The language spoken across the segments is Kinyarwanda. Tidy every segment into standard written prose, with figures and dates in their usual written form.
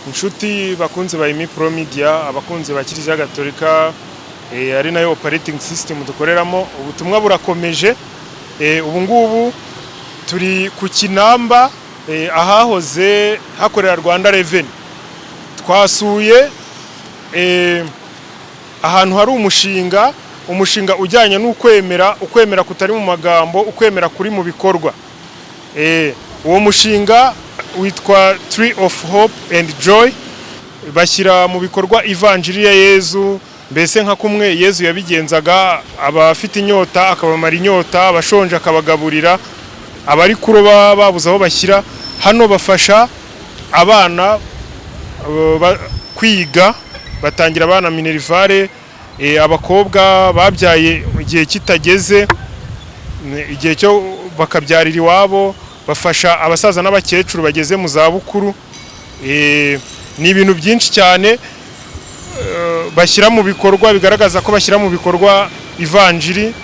Inshuti bakunzi ba Imi Pro Media, abakunzi ba Kiliziya Gatolika, ari nayo operating system dukoreramo, ubutumwa burakomeje. Ubu ngubu turi ku Kinamba, ahahoze hakorera Rwanda Revenue. Twasuye ahantu hari umushinga ujyanye n'ukwemera, ukwemera kutari mu magambo, ukwemera kuri mu bikorwa. Uwo mushinga witwa Tree of Hope and Joy. Bashyira mu bikorwa ivanjiri ya Yezu, mbese nka kumwe Yezu yabigenzaga: abafite inyota akabamara inyota, abashonje akabagaburira, abari kuroba babuze aho bashyira. Hano bafasha abana kwiga, batangira abana minerval, abakobwa babyaye igihe kitageze, igihe cyo bakabyarira iwabo, bafasha abasaza n'abakecuru bageze mu zabukuru. Ni ibintu byinshi cyane bashyira mu bikorwa, bigaragaza ko bashyira mu bikorwa ivanjiri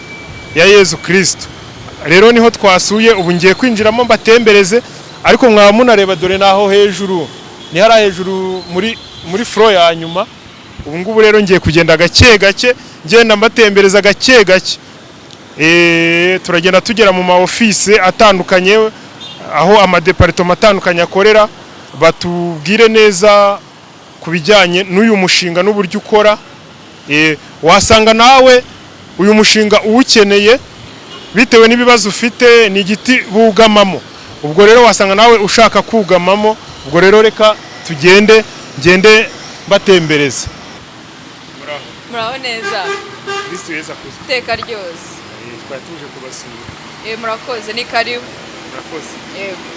ya Yezu Kristo. Rero niho twasuye, ubu ngiye kwinjiramo mbatembereze, ariko mwaba munareba, dore naho hejuru, ni hariya hejuru muri floor ya nyuma. Ubu ngubu rero ngiye kugenda gake gake, ngenda mbatembereza gake gake. Turagenda tugera mu ma office atandukanye, aho amadepartema atandukanye akorera, batubwire neza ku bijyanye n'uyu mushinga n'uburyo ukora. Wasanga nawe uyu mushinga uwukeneye bitewe n'ibibazo ufite. Ni igiti bugamamo, ubwo rero wasanga nawe ushaka kugamamo. Ubwo rero reka tugende, ngende batembereza. Muraho neza. Kristo Yezu akuzwe. Iteka ryose. Twari tuje kubasura. Murakoze, ni karibu. Murakoze. Yego.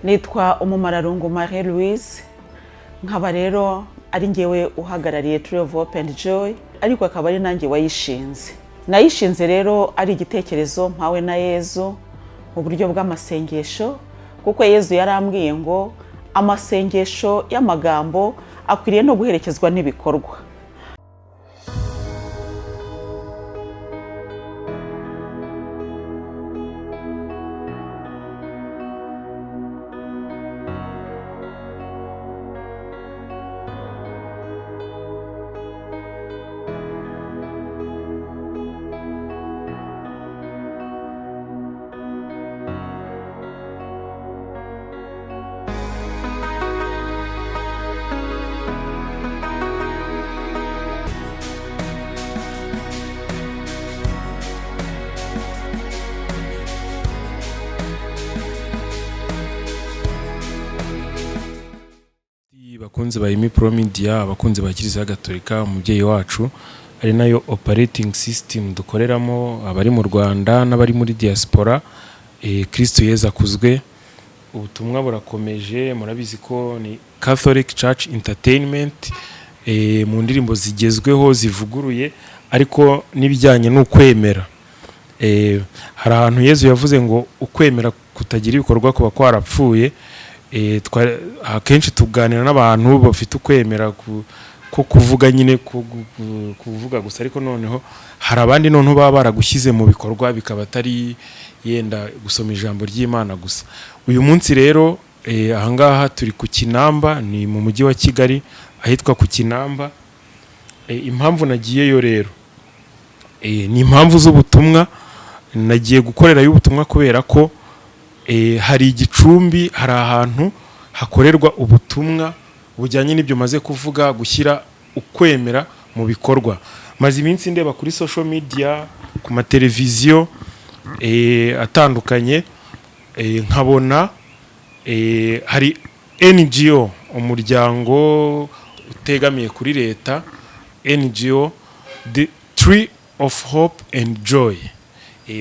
Nitwa Umumararungu Marie Louise, nkaba rero ari ngewe uhagarariye Tree of Hope and Joy, ariko akaba ari nanjye wayishinze. Nayishinze rero ari igitekerezo mpawe na Yezu mu buryo bw'amasengesho, kuko Yezu yarambwiye ngo amasengesho y'amagambo akwiriye no guherekezwa n'ibikorwa. Bakunzi ba Imi Pro Media, abakunzi ba Kiliziya Gatolika umubyeyi wacu, ari nayo operating system dukoreramo, abari mu Rwanda n'abari muri diaspora, Kristo Yezu akuzwe. Ubutumwa burakomeje, murabizi ko ni Catholic Church Entertainment, mu ndirimbo zigezweho zivuguruye, ariko n'ibijyanye n'ukwemera. Hari ahantu Yezu yavuze ngo ukwemera kutagira ibikorwa kuba kwarapfuye. Akenshi tuganira n'abantu bafite ukwemera ko kuvuga nyine, kuvuga gusa, ariko noneho hari abandi noneho baba baragushyize mu bikorwa, bikaba atari yenda gusoma ijambo ry'Imana gusa. Uyu munsi rero, ahangaha turi ku Kinamba, ni mu mujyi wa Kigali ahitwa ku Kinamba. Impamvu nagiyeyo rero, ni impamvu z'ubutumwa. Nagiye gukorerayo ubutumwa kubera ko hari igicumbi, hari ahantu hakorerwa ubutumwa bujyanye n'ibyo maze kuvuga, gushyira ukwemera mu bikorwa. Maze iminsi ndeba kuri social media, ku mateleviziyo atandukanye, nkabona hari NGO, umuryango utegamiye kuri leta, NGO The Tree of Hope and Joy,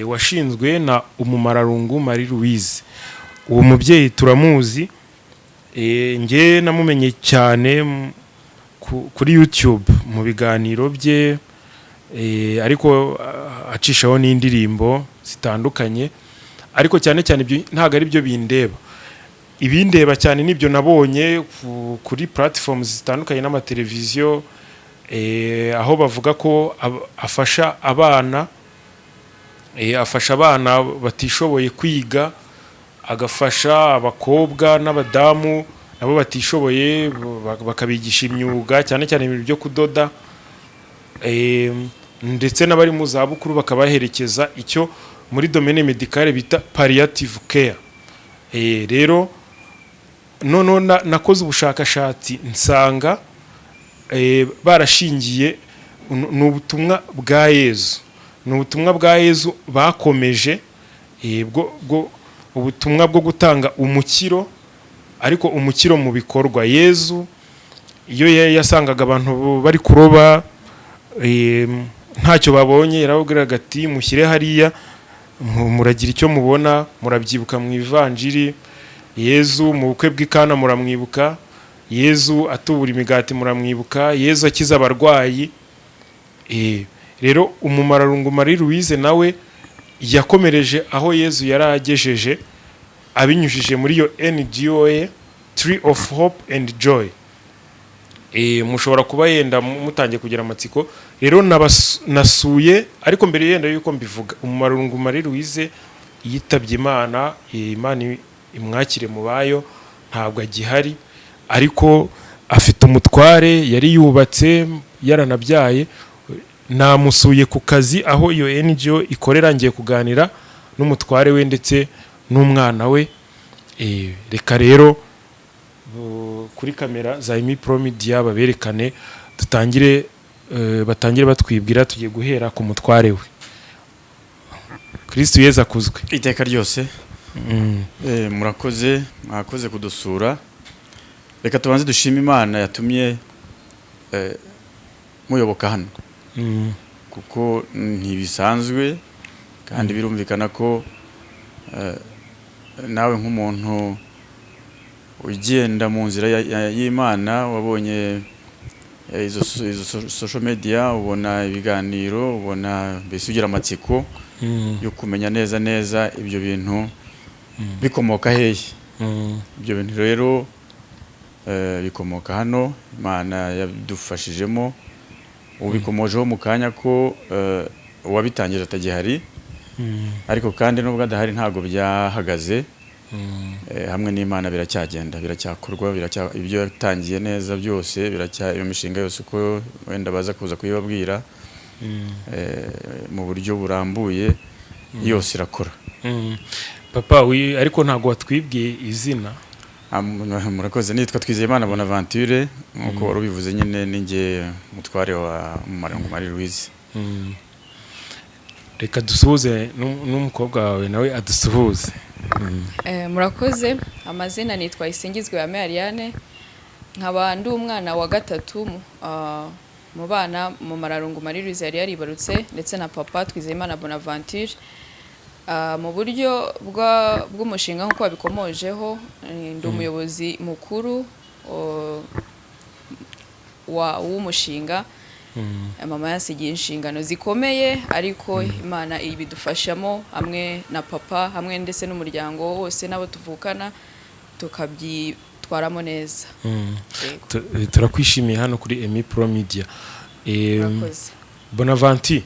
washinzwe na Umumararungu Marie Louise. Uwo mubyeyi turamuzi. Nge namumenye cyane kuri YouTube mu biganiro bye, ariko acishaho n'indirimbo zitandukanye. Ariko cyane cyane ibyo ntabwo ari byo bindeba. Ibindeba cyane nibyo nabonye kuri platforms zitandukanye n'amateleviziyo, aho bavuga ko afasha abana, afasha abana batishoboye kwiga, agafasha abakobwa n'abadamu nabo batishoboye, bakabigisha imyuga, cyane cyane ibintu byo kudoda, ndetse n'abari mu zabukuru bakabaherekeza, icyo muri domaine médicale bita palliative care. Rero noneho nakoze ubushakashatsi, nsanga barashingiye ni ubutumwa bwa Yezu, ni ubutumwa bwa Yezu bakomeje, bwo ubutumwa bwo gutanga umukiro, ariko umukiro mu bikorwa. Yezu iyo yasangaga abantu bari kuroba, ntacyo babonye, yarababwiraga ati: "Mushyire hariya, muragira icyo mubona." Murabyibuka mu Ivanjiri. Yezu mu bukwe bw'Ikana muramwibuka. Yezu atubura imigati muramwibuka. Yezu akiza abarwayi. Rero Umumararungu Marie Louise nawe yakomereje aho Yezu yari agejeje, abinyujije muri iyo NGO ye, Tree of Hope and Joy. Mushobora kuba yenda mutangiye kugira amatsiko. Rero nasuye, ariko mbere yenda yuko mbivuga, Umumararungu Marie Louise yitabye Imana, Imana imwakire mu bayo, ntabwo agihari, ariko afite umutware, yari yubatse, yaranabyaye. Namusuye ku kazi aho iyo NGO ikorera, ngiye kuganira n'umutware we ndetse n'umwana we. Reka rero kuri kamera za Emi Pro Media baberekane, dutangire, batangire batwibwira. Tugiye guhera ku mutware we. Kristu Yezu akuzwe. Iteka ryose. Murakoze, mwakoze kudusura. Reka tubanze dushime Imana yatumye muyoboka hano, kuko ntibisanzwe, kandi birumvikana ko nawe nk'umuntu ugenda mu nzira y'Imana wabonye izo social media, ubona ibiganiro, ubona mbese ugira amatsiko yo kumenya neza neza ibyo bintu bikomoka hehe. Ibyo bintu rero bikomoka hano, Imana yadufashijemo. Ubikomojeho mu kanya ko uwabitangije atagihari, ariko kandi nubwo adahari ntabwo byahagaze. Hamwe n'Imana biracyagenda, biracyakorwa, ibyo yatangiye neza byose biracya, iyo mishinga yose uko wenda baza kuza kuyibabwira mu buryo burambuye, yose irakora. Papa, ariko ntabwo watwibwiye izina. Murakoze, nitwa Twizeyimana Bonaventure, nk'uko wari ubivuze nyine, ninjye mutware wa Umumararungu Marie Louise. Reka dusuhuze n'umukobwa wawe, nawe adusuhuze. Murakoze. Amazina nitwa Isingizwe ya Marianne, nkaba ndi umwana wa gatatu mu bana Mumararungu Marie Louise yari yaribarutse ndetse na papa Twizeyimana Bonaventure. Mu buryo bw'umushinga, nk'uko wabikomojeho, ndi umuyobozi mukuru w'umushinga. Mama yasigiye inshingano zikomeye, ariko Imana ibidufashamo hamwe na papa, hamwe ndetse n'umuryango wose n'abo tuvukana, tukabyitwaramo neza. Yego. Turakwishimiye hano kuri Emi Pro Media. Murakoze. Bonaventure,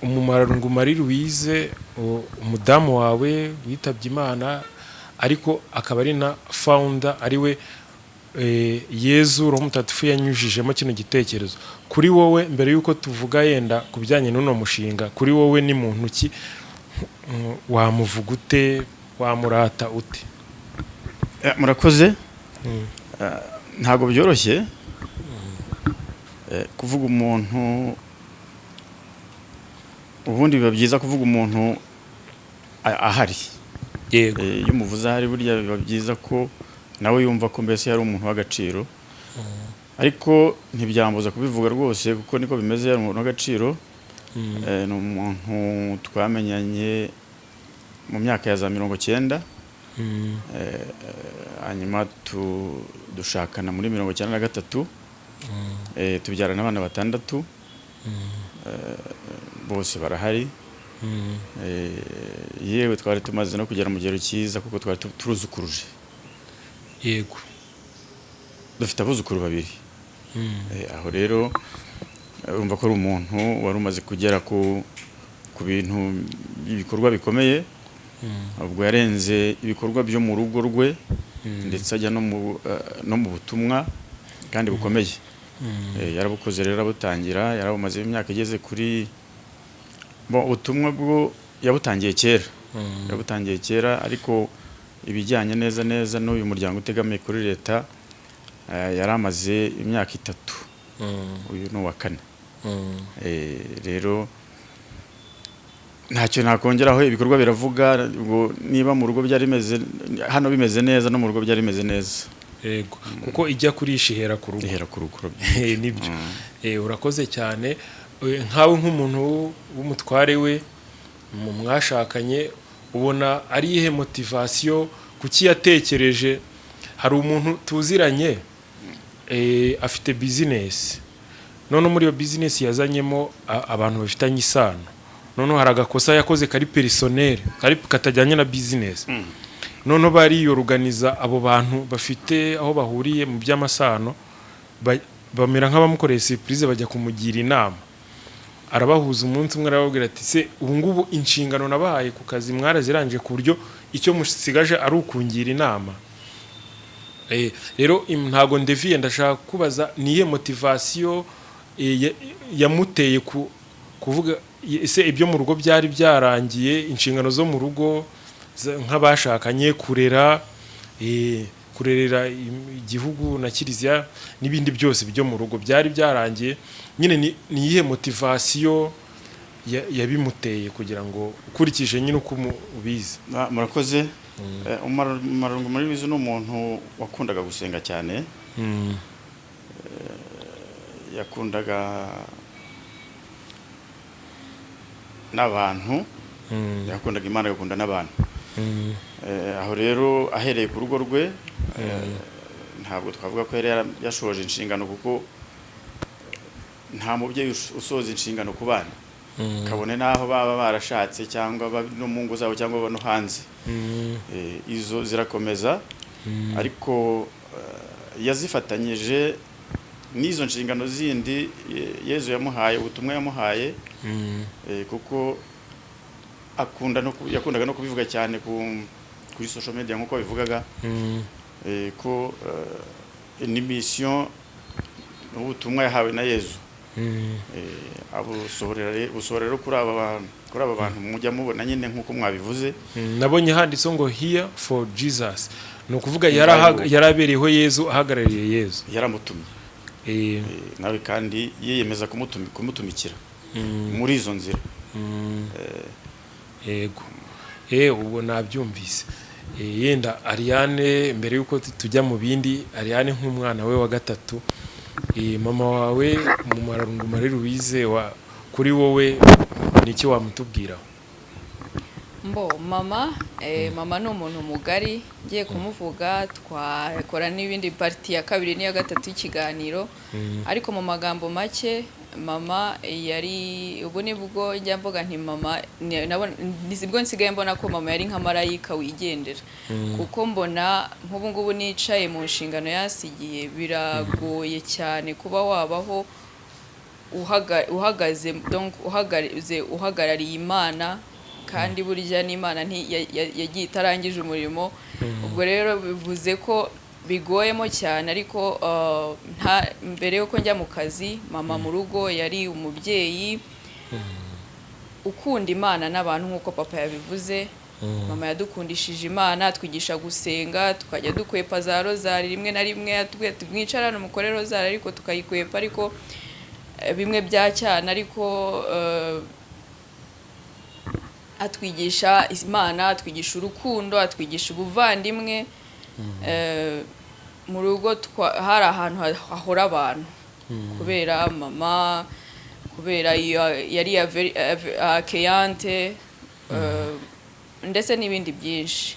Umumararungu Marie Louise, umudamu wawe witabye Imana, ariko akaba ari na founder, ari we Yezu Roho Mutagatifu yanyujijemo kino gitekerezo. Kuri wowe, mbere y'uko tuvuga yenda ku bijyanye n'uno mushinga, kuri wowe ni muntu ki? Wamuvuga ute? Wamurata ute? Murakoze. Ntabwo byoroshye kuvuga umuntu. Ubundi biba byiza kuvuga umuntu ahari. Iyo umuvuze ahari, burya biba byiza ko nawe yumva ko mbese yari umuntu w'agaciro, ariko ntibyambuza kubivuga rwose, kuko niko bimeze, yari umuntu w'agaciro. Ni umuntu twamenyanye. mu myaka ya za 90, hanyuma dushakana muri 93, tubyarana abana batandatu, bose barahari. Yewe twari tumaze no kugera mu kigero cyiza kuko twari turuzukuruje. Dufite abuzukuru babiri. Aho rero urumva ko ari umuntu wari umaze kugera ku bintu, ibikorwa bikomeye. Ubwo yarenze ibikorwa byo mu rugo rwe, ndetse ajya no mu butumwa kandi bukomeye. Yarabukoze rero, arabutangira, yarabumaze imyaka igeze kuri, bon, ubutumwa bwo yabutangiye kera, yabutangiye kera, ariko ibijyanye neza neza n'uyu muryango utegamiye kuri leta, yari amaze imyaka 3, uyu ni uwa kane. Rero ntacyo nakongeraho, ibikorwa biravuga. Ngo niba mu rugo byari bimeze, hano bimeze neza, no mu rugo byari bimeze neza. Yego, kuko ijya kurisha ihera ku rugo. Ihera ku rugo. Nibyo. Urakoze cyane. Nkawe nk'umuntu w'umutware we mu mwashakanye, ubona ari iyihe motivation? Kuki yatekereje? Hari umuntu tuziranye, afite business, none muri iyo business yazanyemo abantu bafitanye isano. Noneho hari agakosa yakoze kari personnel, kari katajyanye na business. Noneho bariyoruganiza, abo bantu bafite aho bahuriye mu by'amasano, bamera nk'abamukoreye surprise, bajya kumugira inama. Arabahuza umunsi umwe, arababwira ati: "Se ubu ngubu inshingano nabahaye ku kazi mwarazirangije, ku buryo icyo musigaje ari ukungira inama?" Rero ntago ndeviye, ndashaka kubaza niye motivation yamuteye kuvuga. Ese ibyo mu rugo byari byarangiye, inshingano zo mu rugo nk'abashakanye, kurera, kurerera igihugu na kiliziya n'ibindi byose byo mu rugo byari byarangiye nyine? Ni iyihe motivation yabimuteye, kugira ngo ukurikije nyine uko ubizi? Murakoze. Umumararungu Marie Louise ni umuntu wakundaga gusenga cyane. Yakundaga n'abantu, yakundaga Imana, agakunda n'abantu. Aho rero ahereye ku rugo rwe, ntabwo twavuga ko yari yashoje inshingano, kuko nta mubyeyi usoza inshingano ku bana, kabone n'aho baba barashatse cyangwa bari no mu ngo zabo cyangwa baba no hanze. Izo zirakomeza, ariko yazifatanyije n'izo nshingano zindi, Yezu yamuhaye, ubutumwa yamuhaye, kuko akunda no yakundaga no kubivuga cyane kuri social media nk'uko bivugaga, ko ni mission n'ubutumwa yahawe na Yezu. Abusohorera rero kuri aba bantu mujya mubona nyine nk'uko mwabivuze. Nabonye handitseho ngo "Here for Jesus", ni ukuvuga yari abereyeho Yezu, ahagarariye Yezu. Yaramutumye. Nawe kandi yiyemeza kumutumikira muri izo nzira. Yego, ubwo nabyumvise. Yenda Ariane, mbere yuko tujya mu bindi, Ariane nk'umwana we wa gatatu, mama wawe Umumararungu Marie Louise, wa kuri wowe ni iki wamutubwiraho? Mbo mama ni umuntu mugari. Ngiye kumuvuga twakora n'ibindi, partie ya kabiri n'iya gatatu y'ikiganiro, ariko mu magambo make, mama yari, ubu nibwo njya mvuga nti mama nibwo nsigaye mbona ko mama yari nka marayika wigendera, kuko mbona nk'ubu ngubu nicaye mu nshingano yasigiye, biragoye cyane kuba wabaho uhagaze, donc uhagaze uhagarariye Imana, kandi burya n'Imana yagiye itarangije umurimo. Ubwo rero bivuze ko bigoyemo cyane, ariko mbere yuko njya mu kazi, mama mu rugo yari umubyeyi ukunda Imana n'abantu nk'uko papa yabivuze. Mama yadukundishije Imana, atwigisha gusenga, tukajya dukwepa za rozari rimwe na rimwe, atubwira ati: "Mwicarane umukore rozari," ariko tukayikwepa, ariko bimwe bya cyane, ariko atwigisha Imana, atwigisha urukundo, atwigisha ubuvandimwe. Mu rugo hari ahantu hahora abantu kubera mama, kubera iyo yari accueillante. Ndetse n'ibindi byinshi.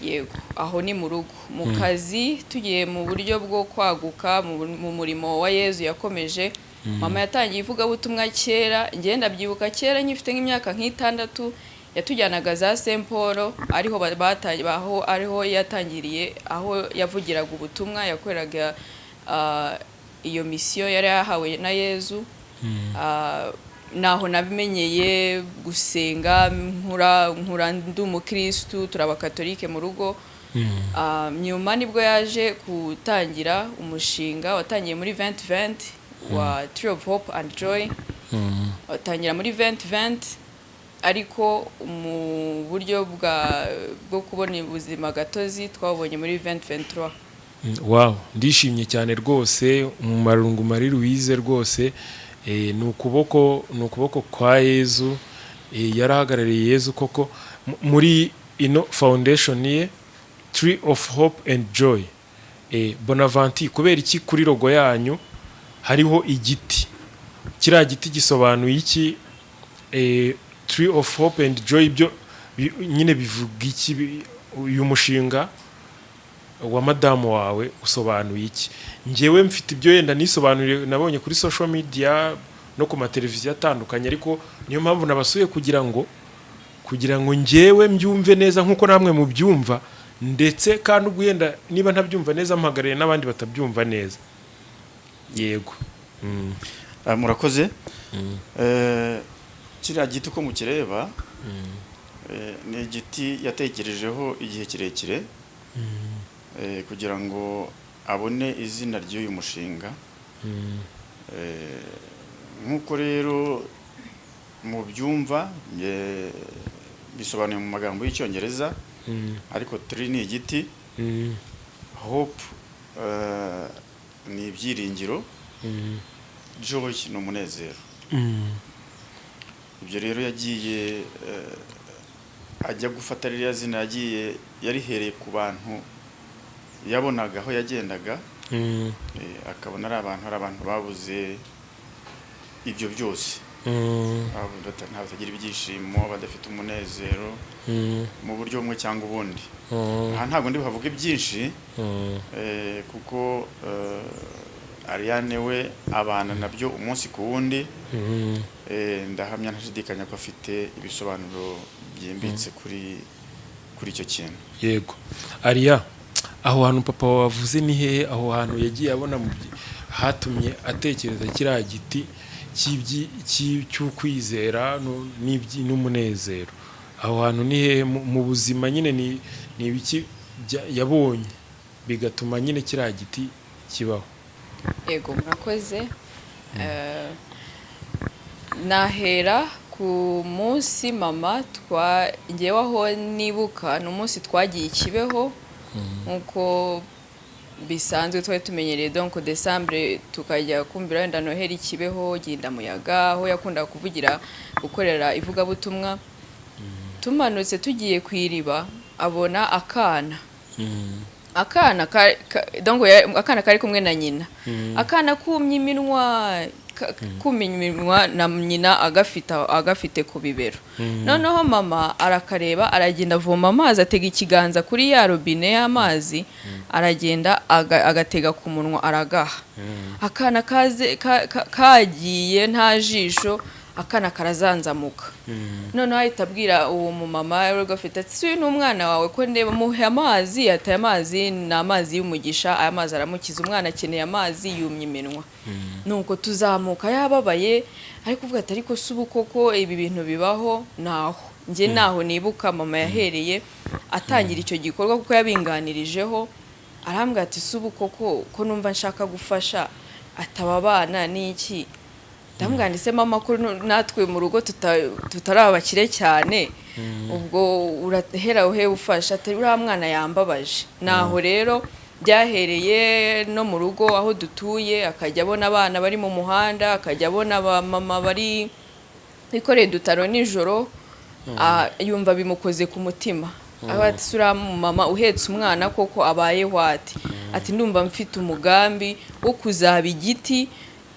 Yego, aho ni mu rugo. Mu kazi, tugiye mu buryo bwo kwaguka mu murimo wa Yezu yakomeje, mama yatangiye ivugabutumwa kera. Ngenda byibuka kera nkifite nk'imyaka nk'itandatu, yatujyanaga za Saint Paul, ariho aho ariho yatangiriye, aho yavugiraga ubutumwa, yakoreraga iyo misiyo yari yahawe na Yezu. Naho nabimenyeye gusenga, nkura ndi umukirisitu, turi abakatolike mu rugo. Nyuma nibwo yaje gutangira umushinga watangiye muri 2020 wa Tree of Hope and Joy. Watangira muri 2020, ariko mu buryo bwo kubona ubuzima gatozi twabonye muri 2023. Wow, ndishimye cyane rwose. Umumararungu Marie Louise rwose, ni ukuboko kwa Yezu, yarahagarariye Yezu koko muri ino foundation ye, Tree of Hope and Joy. Bonaventure, kubera iki kuri logo yanyu hariho igiti? Kiriya giti gisobanuye iki? Tree of Hope and Joy byo nyine bivuga iki? Uyu mushinga wa madamu wawe usobanuye iki? Njyewe mfite ibyo yenda nisobanuriye, nabonye kuri social media no ku mateleviziyo atandukanye, ariko niyo mpamvu nabasuye kugira ngo njyewe mbyumve neza nk'uko namwe mubyumva, ndetse kandi ubwo yenda niba ntabyumva neza mpagarariye n'abandi batabyumva neza. Yego. Murakoze. Kiriya giti uko mukireba, ni igiti yatekerejeho igihe kirekire kugira ngo abone izina ry'uyu mushinga. Nk'uko rero mubyumva, bisobanuye mu magambo y'Icyongereza, ariko tree ni igiti, hope ni ibyiringiro, joy ni umunezero. Ibyo rero yagiye ajya gufata ririya zina, yagiye yarihereye ku bantu yabonaga aho yagendaga, akabona ari abantu babuze ibyo byose, batagira ibyishimo, badafite umunezero mu buryo bumwe cyangwa ubundi. Aha ntabwo ndi buhavuge byinshi, kuko Ariane we abana nabyo umunsi ku wundi. Ndahamya ntashidikanya ko afite ibisobanuro byimbitse kuri icyo kintu. Yego. Ariya, aho hantu papa wavuze ni hehe? Aho hantu yagiye abona hatumye atekereza kiriya giti cy'ukwizera n'umunezero, aho hantu ni hehe mu buzima nyine? Ni ibiki yabonye bigatuma nyine kiriya giti kibaho? Yego, murakoze. Nahera ku munsi mama twa ngewe aho nibuka, ni umunsi twagiye i Kibeho nk'uko bisanzwe twari tumenyereye, donc décembre tukajya kumvira wenda Noheli i Kibeho Muyaga, aho yakundaga kuvugira, gukorera ivugabutumwa. Tumanutse tugiye ku iriba, abona akana donc akana kari kumwe na nyina, akana kumye iminwa, kumye iminwa na nyina agafite ku bibero. Noneho mama arakareba, aragenda avoma amazi, atega ikiganza kuri ya robine y'amazi, aragenda agatega ku munwa, aragaha akana. Kaze kagiye nta jisho, akana karazanzamuka. Noneho ahita abwira uwo mumama wari gafite ati: "Si uyu ni umwana wawe ko ndeba?" Muhe amazi. Yataye amazi, ni amazi y'umugisha, aya mazi aramukiza, umwana akeneye amazi, yumye iminwa. Nuko tuzamuka yababaye, ariko kuvuga ati: "Ariko si ubu koko ibi bintu bibaho?" Naho njye naho nibuka mama yahereye atangira icyo gikorwa, kuko yabinganirijeho, arambwira ati: "Si ubu koko ko numva nshaka gufasha ataba abana n'iki?" Ndamubwira nti: "Se mama, ko natwe mu rugo tutari abakire cyane, ubwo urahera uhe ufasha?" Ati: "Uriya mwana yambabaje." Naho rero byahereye no mu rugo aho dutuye, akajya abona abana bari mu muhanda, akajya abona abamama bari bikoreye udutaro nijoro, yumva bimukoze ku mutima. Aho ati: "Se uriya mama uhetse umwana koko abayeho ati?" Ati: "Ndumva mfite umugambi wo kuzaba igiti."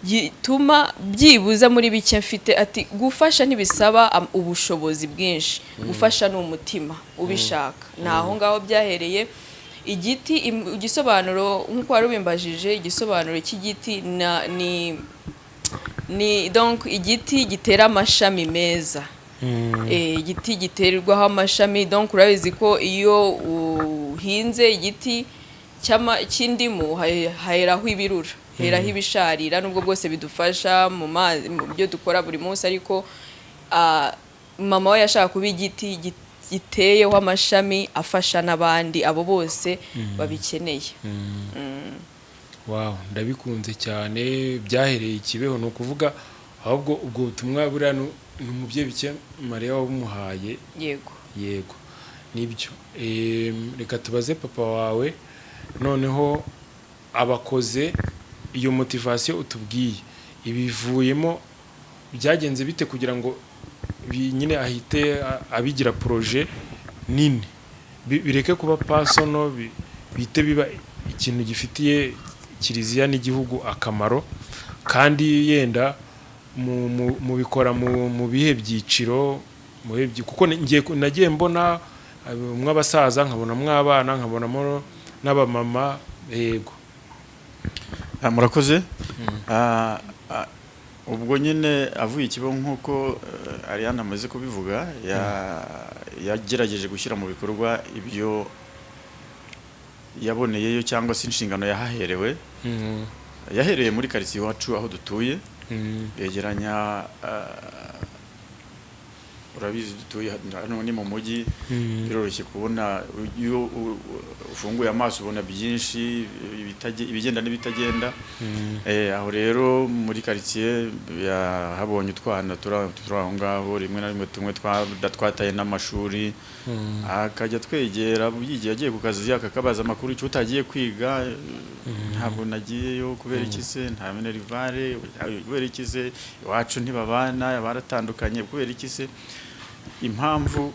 Gituma byibuza muri bike mfite, ati gufasha ntibisaba ubushobozi bwinshi, gufasha ni umutima ubishaka. Ni aho ngaho byahereye. Igiti, igisobanuro, nk'uko wari ubimbajije, igisobanuro cy'igiti ni donc igiti gitera amashami meza. Igiti giterwaho amashami, donc urabizi ko iyo uhinze igiti cy'indimu haheraho ibirura, heraho ibisharira, nubwo bwose bidufasha mu mazi, mu byo dukora buri munsi. Ariko mama we yashaka kuba igiti giteyeho amashami afasha n'abandi, abo bose babikeneye. Wow, ndabikunze cyane. Byahereye i Kibeho, ni ukuvuga ahubwo ubwo butumwa buriya ni umubyeyi Bikira Mariya wabumuhaye. Yego. Yego, nibyo. Reka tubaze papa wawe noneho. Abakoze iyo motivation utubwiye, ibivuyemo byagenze bite kugira ngo nyine ahite abigira projet nini, bireke kuba personal, bihite biba ikintu gifitiye kiliziya n'igihugu akamaro? Kandi yenda mubikora mu bihe byiciro, mu bihe kuko nagiye mbona mw'abasaza, nkabonamo abana, nkabonamo n'abamama, yego. Murakoze. Ubwo nyine avuye i Kibeho, nk'uko Ariane amaze kubivuga, yagerageje gushyira mu bikorwa ibyo yaboneyeyo cyangwa se inshingano yahaherewe. Yahereye muri karitsiye iwacu aho dutuye, begeranya, urabizi dutuye hano ni mu mujyi, biroroshye kubona, iyo ufunguye amaso ubona byinshi, ibigenda n'ibitagenda. Aho rero muri karitsiye yahabonye utwana turi aho ngaho, rimwe na rimwe tumwe twataye n'amashuri, akajya twegera yigiye agiye ku kazi, akakabaza amakuru, icyo utagiye kwiga. Ntabwo nagiyeyo. Kubera iki se? Nta minerval. Kubera iki se? Iwacu ntibabana, baratandukanye. Kubera iki se? Impamvu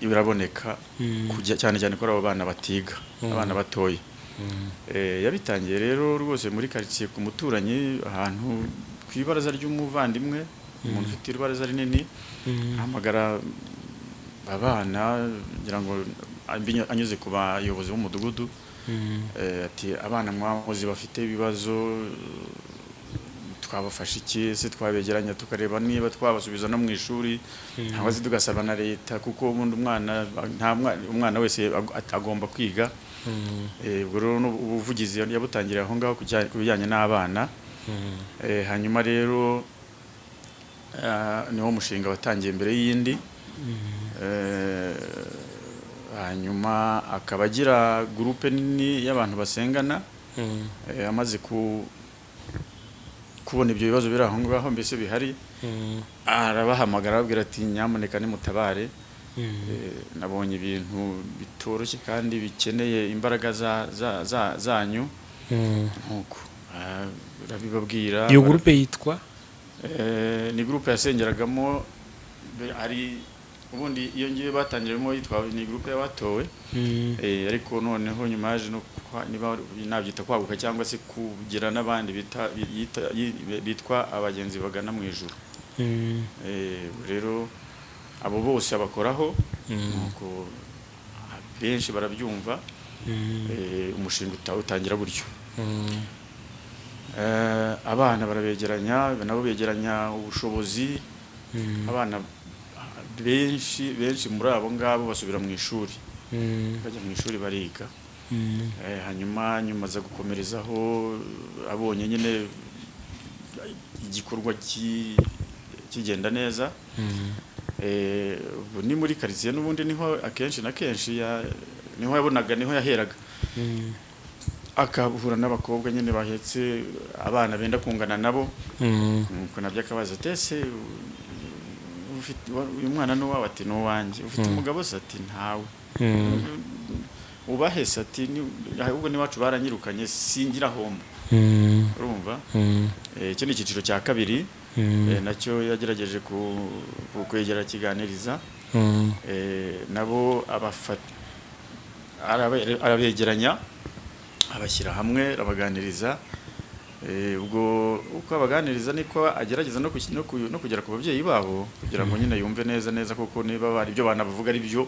biraboneka kujya cyane cyane kuri abo bana batiga, abana batoya. Yabitangiye rero rwose muri karitsiye ku muturanyi, ahantu ku ibaraza ry'umuvandimwe, umuntu ufite ibaraza rinini, ahamagara abana, ngira ngo anyuze ku bayobozi b'umudugudu, ati abana mwamuzi bafite ibibazo, twabafasha iki se? Twabegeranya tukareba niba twabasubiza no mu ishuri, cyangwa se tugasaba na leta, kuko ubundi umwana nta mwana, umwana wese agomba kwiga. Ubwo rero ubuvugizi yabutangiriye aho ngaho ku bijyanye n'abana. Hanyuma rero niwo mushinga watangiye mbere y'iyindi. Hanyuma akaba agira groupe nini y'abantu basengana. Amaze kubona ibyo bibazo biri aho ngaho, mbese bihari, arabahamagara, arababwira ati nyamuneka nimutabare. Nabonye ibintu bitoroshye kandi bikeneye imbaraga zanyu nkuko arabibabwira. Iyo groupe yitwa? Ni groupe yasengeragamo ari ubundi iyo ngiyo batangiramo yitwa, ni groupe y'abatowe. Ariko noneho nyuma yaje no niba nabyita kwaguka cyangwa se kugira n'abandi bitwa abagenzi bagana mu ijuru. Rero abo bose abakoraho, nuko benshi barabyumva. Umushinga utangira gutyo. Abana barabegeranya, nabo begeranya ubushobozi. Abana benshi benshi muri abo ngabo basubira mu ishuri, bajya mu ishuri bariga. Hanyuma nyuma aza gukomerezaho, abonye nyine igikorwa kigenda neza. Ubu ni muri karitsiye n'ubundi niho akenshi na kenshi niho yabonaga, niho yaheraga, akahura n'abakobwa nyine bahetse abana benda kungana nabo. Nuko nabyo akabaza ati ese uyu mwana ni uwawe? Ati ni uwanjye. Ufite umugabo se? Ati ntawe. Ubahe se? Ati ahubwo n'iwacu baranyirukanye, singira homba. Urumva? Icyo ni icyiciro cya kabiri. Nacyo yagerageje kwegera, kiganiriza. Nabo arabegeranya, abashyira hamwe, arabaganiriza. Ubwo uko abaganiriza niko agerageza no kugera ku babyeyi babo, kugira ngo nyine yumve neza neza koko niba bari ibyo bana bavuga ari byo.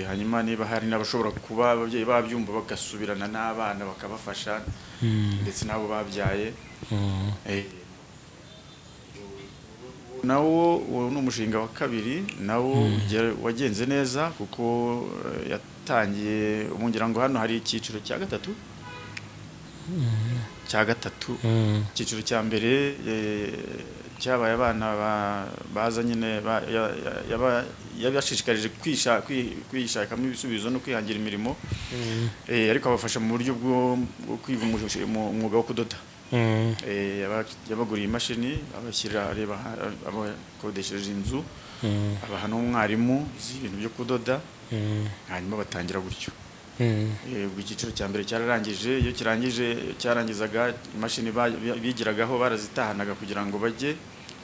Hanyuma niba hari n'abashobora kuba ababyeyi babyumva, bagasubirana n'abana, bakabafasha, ndetse n'abo babyaye. Nawo uwo ni umushinga wa kabiri, nawo wagenze neza, kuko yatangiye ubu, ngira ngo hano hari icyiciro cya gatatu. Icyiciro cya mbere cyabaye abana baza nyine yabashishikarije kwishakamo ibisubizo no kwihangira imirimo, ariko abafasha mu buryo bwo kwiga umwuga wo kudoda. Yabaguriye imashini, abashyira, areba, abakodesheje inzu, abaha n'umwarimu uzi ibintu byo kudoda, hanyuma batangira gutyo. Ubwo icyiciro cya mbere cyararangije. Iyo kirangije, cyarangizaga, imashini bigiragaho barazitahanaga kugira ngo bajye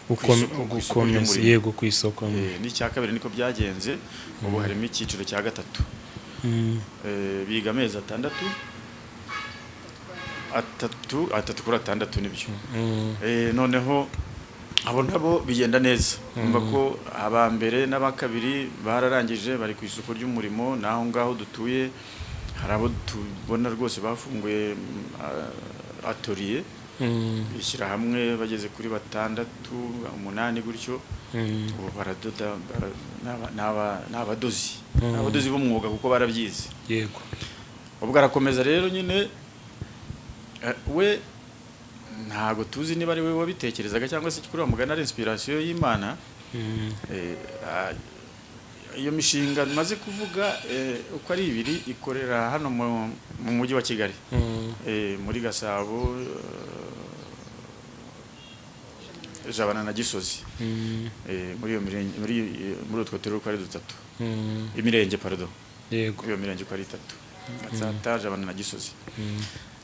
ku isoko gukomeza ry'umurimo. Yego, ku isoko. N'icya kabiri niko byagenze. Ubu harimo icyiciro cya gatatu. Biga amezi 6, 3, 3 kuri 6, nibyo. Noneho abo nabo bigenda neza. Umva ko aba mbere n'aba kabiri bararangije, bari ku isoko ry'umurimo. N'aho ngaho dutuye hari abo tubona rwose bafunguye atelier, bishyira hamwe bageze kuri batandatu, umunani gutyo. Ubu baradoda, ni abadozi, ni abadozi b'umwuga kuko barabyize. Ubwo arakomeza rero nyine, we ntago tuzi niba ari we wabitekerezaga cyangwa se kuri wa mugani ari inspiration y'Imana. Iyo mishinga maze kuvuga uko ari ibiri ikorera hano mu mujyi wa Kigali, muri Gasabo, Jabana na Gisozi. Muri iyo mirenge, muri utwo turere uko ari dutatu, imirenge, pardon, iyo mirenge uko ari itatu, Gatsata, Jabana na Gisozi.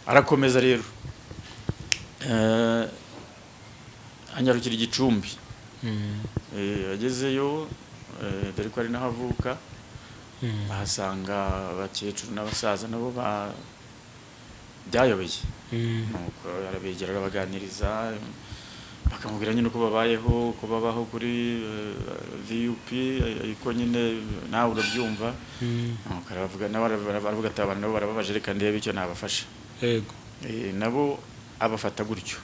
Arakomeza rero, anyarukira i Gicumbi. Agezeyo, dore ko ari naho avuka, ahasanga abakecuru n'abasaza nabo byayobeye. Nuko arabegera, arabaganiriza, bakamubwira nyine uko babayeho, uko babaho kuri VUP, ariko nyine nawe urabyumva. Nuko aravuga, nawe aravuga ati: "Abantu nabo barababaje, reka ndebe icyo nabafasha." Nabo abafata gutyo.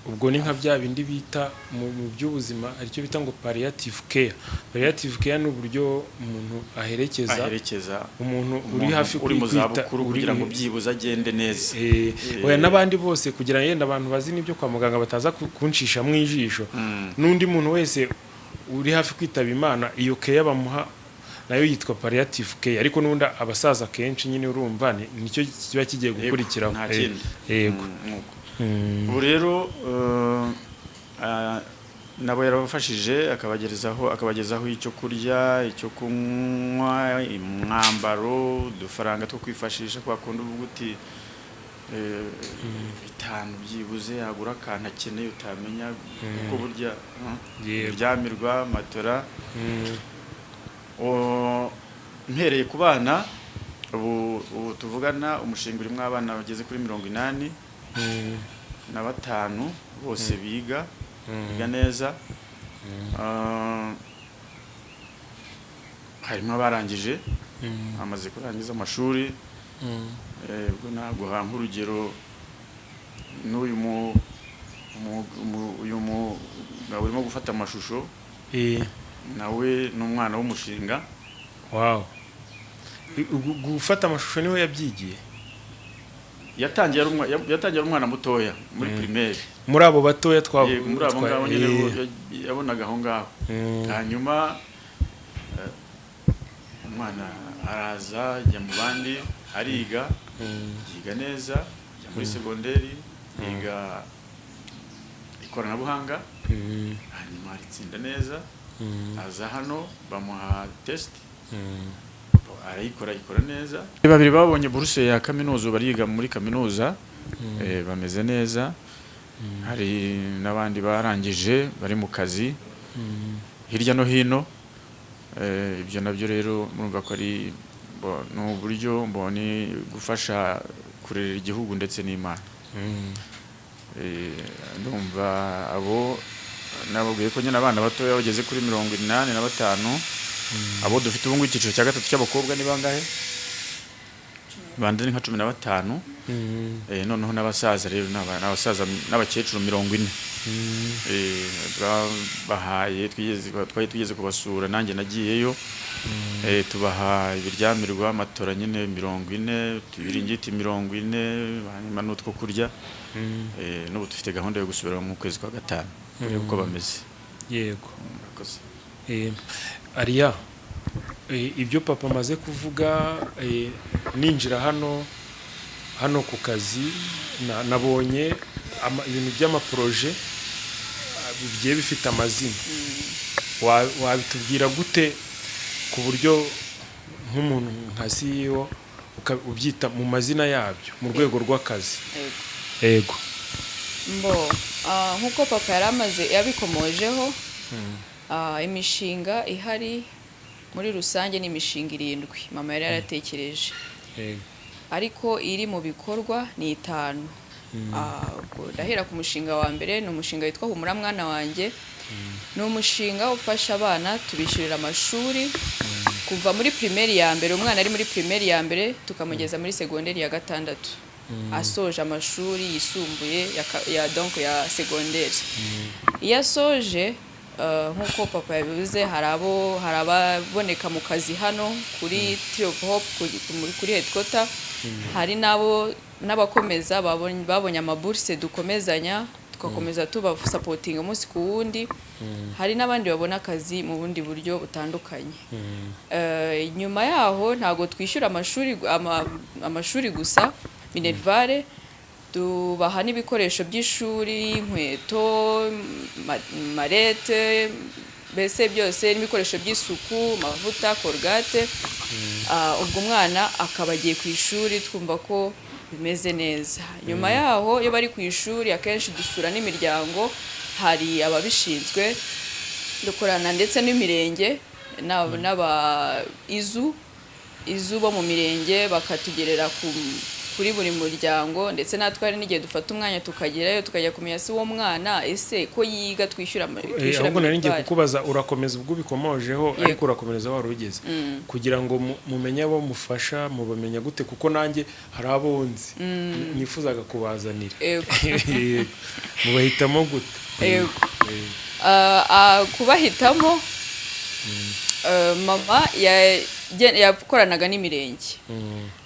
Ubwo ni nka bya bindi bita mu by'ubuzima, aricyo bita ngo palliative care. Palliative care ni uburyo umuntu aherekeza aherekeza umuntu uri hafi uri mu zabukuru kugira ngo byibuze agende neza. Oya, n'abandi bose, kugira ngo yenda abantu bazi n'ibyo kwa muganga bataza kuncisha mu ijisho. N'undi muntu wese uri hafi kwitaba Imana, iyo care bamuha nayo yitwa palliative care, ariko n'ubundi abasaza kenshi nyine urumva nicyo kiba kigiye gukurikiraho. Nta kindi. Yego. Nuko. Ubu rero nabo yarabafashije, akabagezaho icyo kurya, icyo kunywa, umwambaro, udufaranga two kwifashisha, kwa kundi uvuga uti 5 byibuze yagura akantu akeneye, utamenya kuko burya ibiryamirwa, matora. Mpereye ku bana, ubu tuvugana umushinga urimo abana bageze kuri 85 bose biga neza. Harimo abarangije, bamaze kurangiza amashuri. Ubwo naguha nk'urugero n'uyu uyu mugabo urimo gufata amashusho, nawe ni umwana w'umushinga. Wow. Gufata amashusho niho yabyigiye? Yatangiye ari umwana mutoya muri primaire. Muri abo batoya twavuga? Yego, muri abo ngabo nyine yabonaga aho ngaho. Hanyuma umwana araza ajya mu bandi, ariga, yiga neza, ajya muri segonderi, yiga ikoranabuhanga, hanyuma aritsinda neza, aza hano bamuha test, arayikora, ayikora neza. Babiri babonye buruse ya kaminuza, bariga muri kaminuza, bameze neza. Hari n'abandi barangije bari mu kazi hirya no hino. Ibyo nabyo rero murumva ko ari ni uburyo mboni gufasha kurerera igihugu ndetse n'Imana. Ndumva abo nababwiye ko nyine abana batoya bageze kuri 85. Abo dufite ubu ngubu, icyiciro cya gatatu cy'abakobwa, ni bangahe? Bandi ni nka 15. Noneho n'abasaza rero n'abasaza n'abakecuru 40. Twabahaye, twari tugeze kubasura, nanjye nagiyeyo. Tubaha ibiryamirwa, matora nyine 40, ibiringiti 40, hanyuma n'utwo kurya. N'ubu dufite gahunda yo gusubira mu kwezi kwa gatanu kureba uko bameze. Yego. Murakoze. Ariya, ibyo papa amaze kuvuga, ninjira hano ku kazi nabonye ibintu by'amaprojet bigiye bifite amazina. Wabitubwira gute ku buryo nk'umuntu nka CEO ubyita mu mazina yabyo mu rwego rw'akazi? Yego. Yego. Mbo nk'uko papa yari amaze yabikomojeho, imishinga ihari muri rusange ni imishinga irindwi mama yari yaratekereje, ariko iri mu bikorwa ni itanu. Ubwo ndahera ku mushinga wa mbere, ni umushinga witwa Humura Mwana Wanjye. Ni umushinga ufasha abana, tubishyurira amashuri kuva muri primaire ya mbere, umwana ari muri primaire ya mbere tukamugeza muri segonderi ya gatandatu, asoje amashuri yisumbuye ya donc ya segonderi. Iyo asoje, nk'uko papa yabivuze, hari ababoneka mu kazi hano kuri Tree of Hope, kuri headquarter, hari n'abo n'abakomeza babonye amaburse, dukomezanya, tugakomeza tubasupportinga umunsi ku wundi. Hari n'abandi babona akazi mu bundi buryo butandukanye. Nyuma yaho ntabwo twishyura amashuri gusa, minerval, tubaha n'ibikoresho by'ishuri, inkweto, mallette, mbese byose n'ibikoresho by'isuku, amavuta, Colgate. Ubwo umwana akaba agiye ku ishuri, twumva ko bimeze neza. Nyuma yaho, iyo bari ku ishuri, akenshi dusura n'imiryango, hari ababishinzwe dukorana ndetse n'imirenge n'aba izu bo mu mirenge, bakatugerera kuri buri muryango. Ndetse natwe hari n'igihe dufata umwanya tukagerayo, tukajya kumenya si uwo mwana ese ko yiga twishyura twishyura Ahubwo nari ngiye minerval. kukubaza, urakomeza ubwo ubikomojeho, Yego. ariko urakomereza wari ugeze kugira ngo mumenye abo mufasha, mubamenya gute? Kuko nanjye hari abo nzi nifuzaga kubazanira. Yego. Yego. Mubahitamo gute? Yego. Kubahitamo, mama yakoranaga n'imirenge,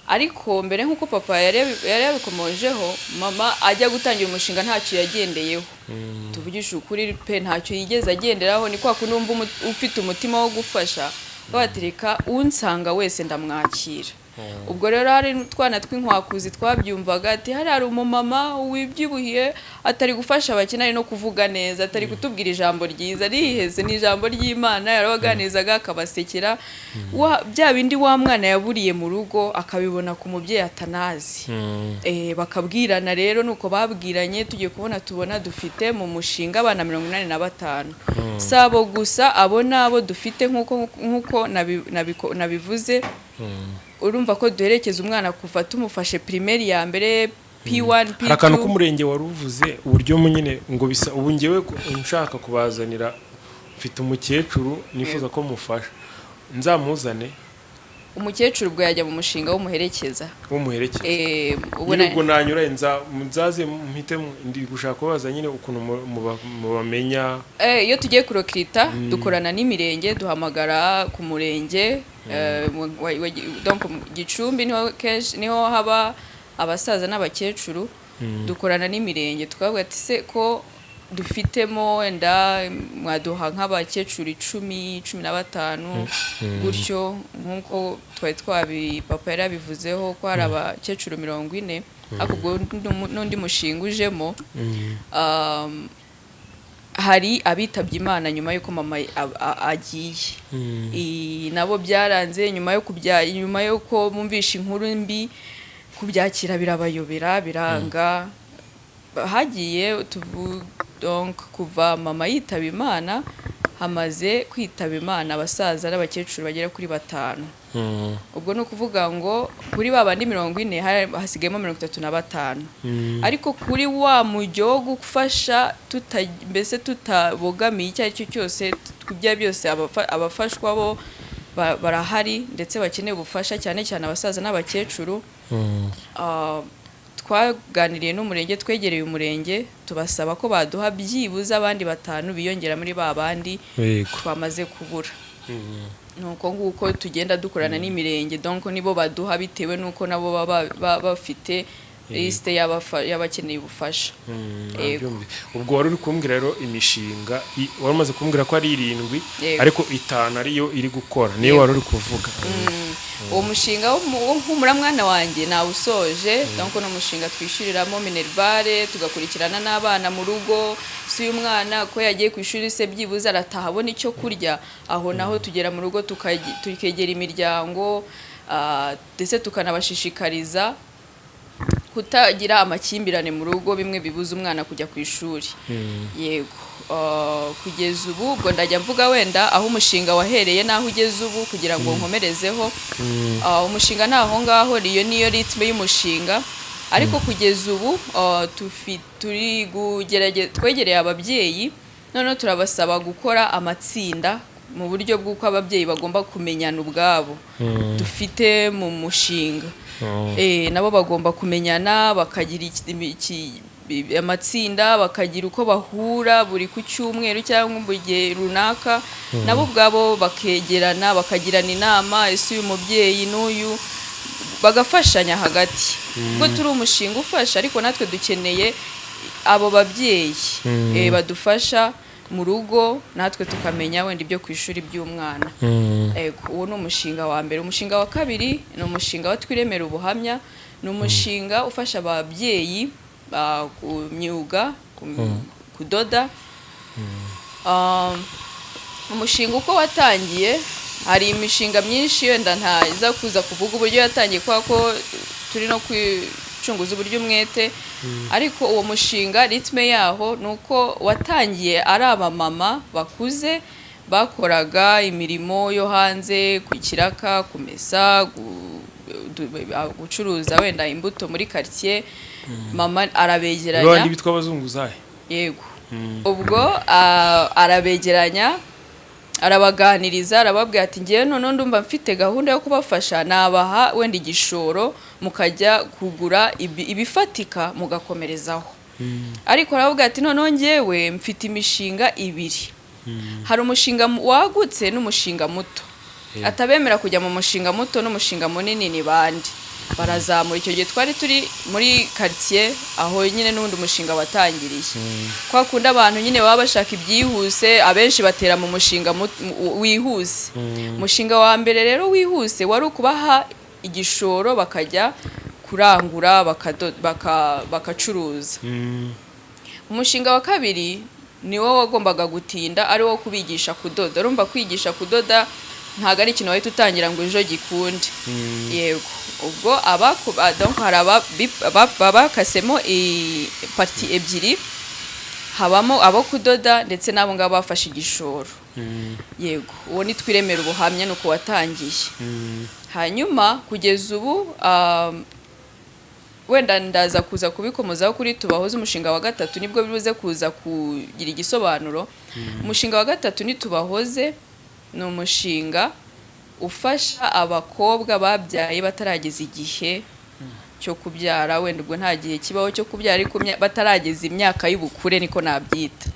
ariko mbere, nk'uko papa yari yabikomojeho, mama ajya gutangira umushinga ntacyo yagendeyeho. Tuvugishe ukuri pe, ntacyo yigeze agenderaho. Ni kwa kundi wumva ufite umutima wo gufasha, batereka unsanga wese ndamwakira. Ubwo rero hari utwana tw'inkwakuzi twabyumvaga, ati hari umumama wibyibuhiye, atari gufasha abakene, ari no kuvuga neza, atari kutubwira ijambo ryiza riheze, ni ijambo ry'Imana. Yarabaganirizaga akabasekera, bya bindi wa mwana yaburiye mu rugo akabibona ku mubyeyi atanazi. Bakabwirana rero, nuko babwiranye, tugiye kubona tubona dufite mu mushinga abana 85. Si abo gusa, abo ni abo dufite nk'uko nabivuze. Urumva ko duherekeza umwana kuva tumufashe primaire ya mbere, P1, Hari akantu P2. k'umurenge wari uvuze, uburyo nyine ngo bisa ubu ngewe nshaka kubazanira, mfite umukecuru nifuza ko mufasha, nzamuzane? Umukecuru ubwo yajya mu mushinga w'umuherekeza. W'umuherekeza. Ubwo Nyine ubwo nanyura nzaze mpite ndi gushaka kubaza nyine ukuntu mubamenya. Iyo tugiye kurecruita, dukorana n'imirenge, duhamagara ku murenge, donc mu Gicumbi niho kenshi niho haba abasaza n'abakecuru. Dukorana n'imirenge, tukavuga ati se ko dufitemo, wenda mwaduha nk'abakecuru 10, 15 gutyo, nk'uko twari twabi papa yari yabivuzeho ko hari abakecuru 40, ariko ubwo n'undi mushinga ujemo. Hari abitabye Imana nyuma y'uko mama agiye. Nabo byaranze nyuma yo kubya, nyuma y'uko bumvisha inkuru mbi, kubyakira birabayobera, biranga. Hagiye donc kuva mama yitaba Imana Hamaze kwitaba Imana abasaza n'abakecuru bagera kuri batanu. Ubwo ni ukuvuga ngo kuri ba bandi 40 hasigayemo 35. Ariko kuri wa mujyo wo gufasha mbese tutabogamiye icyo ari cyo cyose, ku bya byose abafashwa bo barahari ndetse bakeneye ubufasha, cyane cyane abasaza n'abakecuru. Twaganiriye n'umurenge, twegereye umurenge, tubasaba ko baduha byibuze abandi batanu biyongera muri ba bandi twamaze kubura. Nuko nguko tugenda dukorana n'imirenge, donc nibo baduha bitewe n'uko nabo baba bafite lisite y'abakeneye ubufasha. Yego. Nabyumvise. Ubwo wari uri kumbwira rero imishinga wari umaze kumbwira ko ari irindwi, Yego. ariko itanu ariyo iri gukora, niyo wari uri kuvuga. Uwo mushinga wo Humura Mwana Wanjye nawusoje. Donc ni umushinga twishyuriramo minerval, tugakurikirana n'abana mu rugo. Si uyu mwana ko yagiye ku ishuri se, byibuze arataha abona icyo kurya? Aho naho tugera mu rugo, tukegera imiryango, ndetse tukanabashishikariza kutagira amakimbirane mu rugo, bimwe bibuza umwana kujya ku ishuri. Yego. Kugeza ubu ubwo ndajya mvuga wenda aho umushinga wahereye n'aho ugeze ubu kugira ngo nkomerezeho. Umushinga ni aho ngaho, iyo niyo rythme y'umushinga. Ariko kugeza ubu turi kugerageza, twegereye ababyeyi, noneho turabasaba gukora amatsinda mu buryo bw'uko ababyeyi bagomba kumenyana ubwabo dufite mu mushinga. Nabo bagomba kumenyana, bakagira amatsinda, bakagira uko bahura buri ku cyumweru cyangwa mu gihe runaka, nabo ubwabo bakegerana, bakagirana inama, ese uyu mubyeyi n'uyu, bagafashanya hagati. Ubwo turi umushinga ufasha, ariko natwe dukeneye abo babyeyi badufasha mu rugo, natwe tukamenya wenda ibyo ku ishuri by'umwana. Ego, uwo ni umushinga wa mbere. Umushinga wa kabiri ni umushinga wa Twiremera Ubuhamya. Ni umushinga ufasha ababyeyi ku myuga, kudoda. Umushinga uko watangiye, hari imishinga myinshi wenda ntaza kuza kuvuga uburyo yatangiye kubera ko turi no kwicunguza uburyo umwete. Ariko uwo mushinga, rythme yaho ni uko watangiye ari abamama bakuze bakoraga imirimo yo hanze ku kiraka, kumesa, gucuruza wenda imbuto muri quartier. Mama arabegeranya. Babandi bitwa abazunguzayi? Yego. Ubwo arabegeranya, arabaganiriza, arababwira ati: "Ngewe noneho ndumva mfite gahunda yo kubafasha, nabaha wenda igishoro mukajya kugura ibifatika mugakomerezaho." Ariko arababwira ati: "Noneho ngewe mfite imishinga ibiri, hari umushinga wagutse n'umushinga muto." Atabemera kujya mu mushinga muto n'umushinga munini ni bande? Barazamura. Icyo gihe twari turi muri quartier aho nyine n'ubundi umushinga watangiriye. Kwa kundi abantu nyine baba bashaka ibyihuse, abenshi batera mu mushinga wihuse. Umushinga wa mbere rero wihuse wari ukubaha igishoro bakajya kurangura, bakacuruza. Umushinga wa kabiri ni wo wagombaga gutinda, ari wo kubigisha kudoda. Urumva kwigisha kudoda ntabwo ari ikintu wahita utangira ngo ejo gikunde. Yego. Ubwo donc hari bakasemo parties ebyiri, habamo abo kudoda ndetse n'abo ngabo bafashe igishoro. Yego, uwo ni Twiremera Ubuhamya, ni uko watangiye. Hanyuma kugeza ubu, wenda ndaza kuza kubikomozaho kuri Tubahoze, umushinga wa gatatu, nibwo bibuze kuza kugira igisobanuro. Umushinga wa gatatu ni Tubahoze, ni umushinga ufasha abakobwa babyaye batarageza igihe cyo kubyara. Wenda ubwo nta gihe kibaho cyo kubyara, ariko batarageza imyaka y'ubukure, niko nabyita,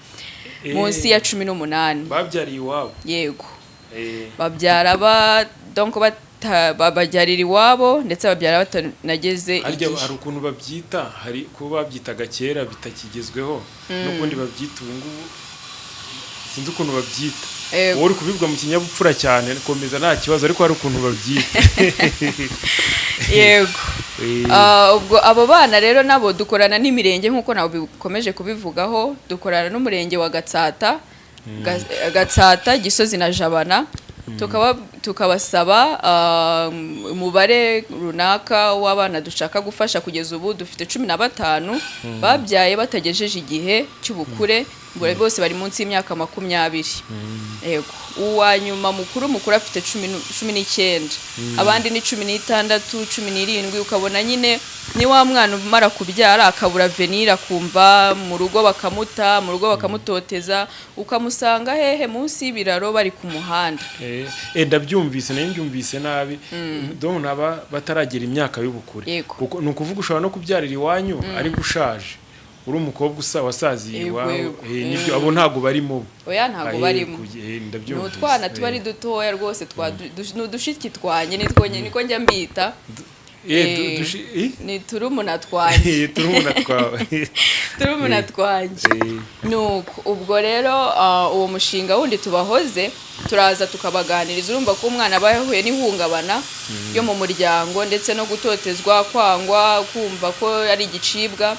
munsi ya 18. Babyariye iwabo? Yego. Babyara ba donc babyarira iwabo, ndetse babyara batanageze Harya igihe. hari ukuntu babyita, hari kuba babyitaga kera bitakigezweho, n'ukundi babyita ubu ngubu, sinzi ukuntu babyita. Yego. Wowe uri kubivuga mu kinyabupfura cyane, komeza nta kibazo, ariko hari ukuntu babyita. Yego. Ubwo abo bana rero nabo dukorana n'imirenge, nk'uko nabo bikomeje kubivugaho. Dukorana n'umurenge wa Gatsata, Gatsata, Gisozi na Jabana, tukabasaba umubare runaka w'abana dushaka gufasha. Kugeza ubu dufite 15 babyaye batagejeje igihe cy'ubukure. Bose bari munsi y'imyaka 20. Yego, uwa nyuma mukuru mukuru afite 19, abandi ni 16, 17. Ukabona nyine ni wa mwana umara kubyara akabura avenir, akumva mu rugo bakamuta, mu rugo bakamutoteza, ukamusanga hehe? Munsi y'ibiraro, bari ku muhanda. Ndabyumvise, nayo mbyumvise nabi. Donc naba bataragera imyaka y'ubukure. Yego. Kuko ni ukuvuga ushobora no kubyarira iwanyu ariko ushaje, uri umukobwa usa wasaziye iwawe. Nibyo, abo ntabwo barimo. Oya, ntabwo barimo. Ni Ndabyumvise. utwana tuba ari dutoya rwose, ni udushiki twanjye, nitwo niko njya mbita. Ni turumuna twanjye. Turumuna twawe. Turumuna twanjye. Nuko ubwo rero uwo mushinga wundi tubahoze, turaza tukabaganiriza. Urumva ko umwana aba yahuye n'ihungabana ryo mu muryango, ndetse no gutotezwa, kwangwa, kumva ko ari igicibwa.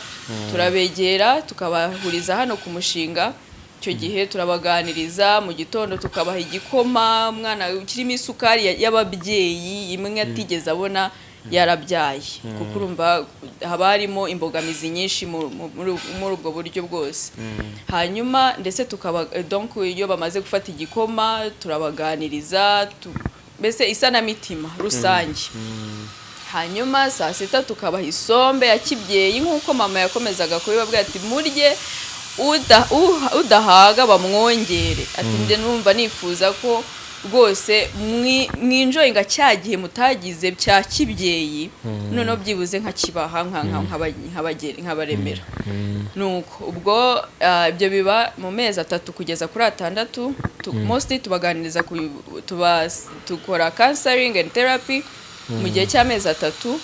Turabegera, tukabahuriza hano ku mushinga. Icyo gihe turabaganiriza mu gitondo, tukabaha igikoma umwana kirimo isukari y'ababyeyi imwe atigeze abona yarabyaye, kuko urumva haba harimo imbogamizi nyinshi muri ubwo buryo bwose. Hanyuma ndetse tukaba, donc iyo bamaze gufata igikoma turabaganiriza, mbese isanamitima rusange. Hanyuma saa sita tukabaha isombe ya kibyeyi, nk'uko mama yakomezaga kubibabwira ati: "Murye, udahaga bamwongere." Ati: "Njye numva nifuza ko rwose mwinjoyinga cya gihe mutagize cya kibyeyi, noneho byibuze nkakibaha, nkabaremera." Nuko ubwo ibyo biba mu mezi 3 kugeza kuri 6. Mostly tubaganiriza, dukora counseling and therapy mu gihe cy'amezi 3.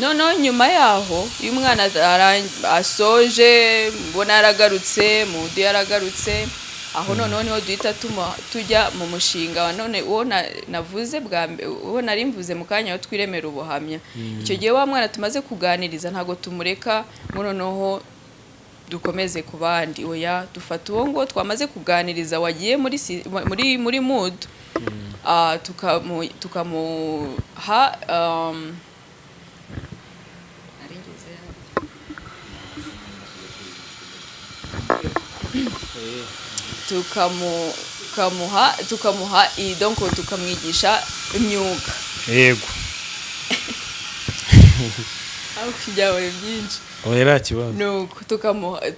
Noneho nyuma yaho, iyo umwana asoje, mbona yaragarutse mood, yaragarutse aho, noneho niho duhita tujya mu mushinga wa none, uwo navuze bwa mbere, uwo nari mvuze mu kanya, aho twiremera ubuhamya. Icyo gihe wa mwana tumaze kuganiriza ntabwo tumureka ngo noneho dukomeze ku bandi. Oya, dufata uwo nguwo twamaze kuganiriza wagiye muri mood, tukamuha nari ngeze hano. Tukamuha donc tukamwigisha imyuga. Aho byabaye byinshi. Oya, nta kibazo. Nuko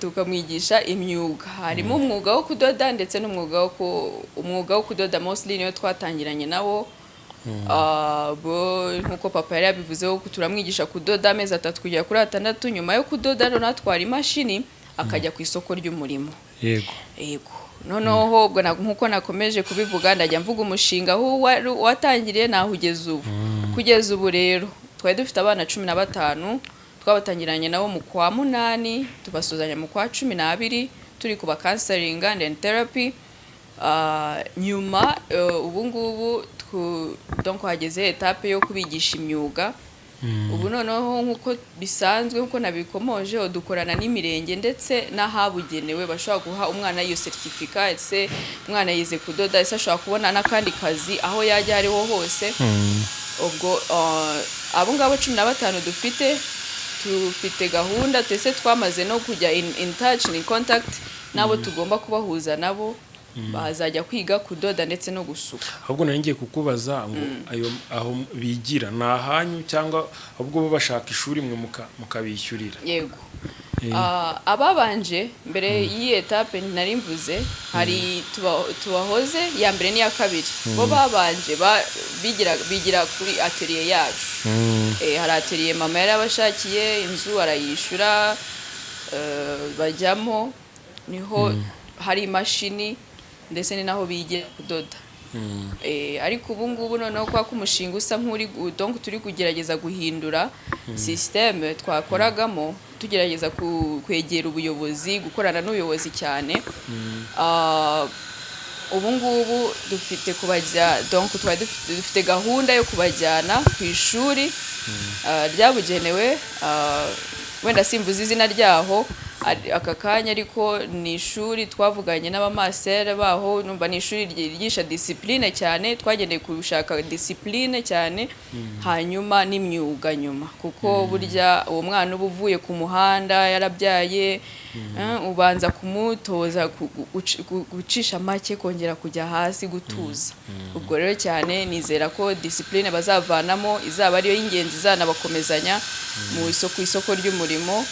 tukamwigisha imyuga, harimo umwuga wo kudoda ndetse n'umwuga wo umwuga wo kudoda mostly niyo twatangiranye nawo. Bo nkuko papa yari yabivuzeho, turamwigisha kudoda amezi 3 kugera kuri 6. Nyuma yo kudoda noneho atwara imashini akajya ku isoko ry'umurimo. Yego. Noneho ubwo nkuko nakomeje kubivuga, ndajya mvuga umushinga aho watangiriye naho ugeze ubu. Kugeza ubu rero twari dufite abana 15, twabatangiranye nabo mu kwa munani, tubasuzanya mu kwa 12, turi kuba counseling and therapy. Nyuma ubu ngubu donc hageze étape yo kubigisha imyuga. Ubu noneho nk'uko bisanzwe, nk'uko nabikomojeho, dukorana n'imirenge ndetse n'ahabugenewe bashobora guha umwana iyo certificat. Ese umwana yize kudoda, ese ashobora kubona n'akandi kazi aho yajya ariho hose? Ubwo abo ngabo 15 dufite, tufite gahunda, twese twamaze no kujya in touch, in contact n'abo tugomba kubahuza nabo, bazajya kwiga kudoda ndetse no gusuka. Ahubwo nari ngiye kukubaza ngo ayo aho bigira ni ahanyu, cyangwa ahubwo bo bashaka ishuri, mwe mukabishyurira? Yego. Ababanje mbere y'iyi étape nari mvuze, hari tubahoze ya mbere n'iya kabiri, bo babanje bigira kuri atelier yacu. Hari atelier mama yari abashakiye inzu, arayishyura, bajyamo, niho hari imashini ndetse ni naho bigira kudoda. Ariko ubu ngubu noneho kwa ko umushinga usa nk'uri donc turi kugerageza guhindura système twakoragamo, tugerageza kwegera ubuyobozi, gukorana n'ubuyobozi cyane. Ubu ngubu dufite kubajya, donc twari dufite gahunda yo kubajyana ku ishuri ryabugenewe. Wenda simvuze izina ryaho. Aka kanya ariko ni ishuri twavuganye n'abamasere baho, numva ni ishuri ryigisha discipline cyane. Twagendeye gushaka discipline cyane, hanyuma n'imyuga nyuma, kuko burya uwo mwana uba uvuye ku muhanda yarabyaye, ubanza kumutoza gucisha make, kongera kujya hasi, gutuza. Ubwo rero cyane nizera ko discipline bazavanamo izaba ariyo y'ingenzi, izanabakomezanya mu isoko, ku isoko ry'umurimo.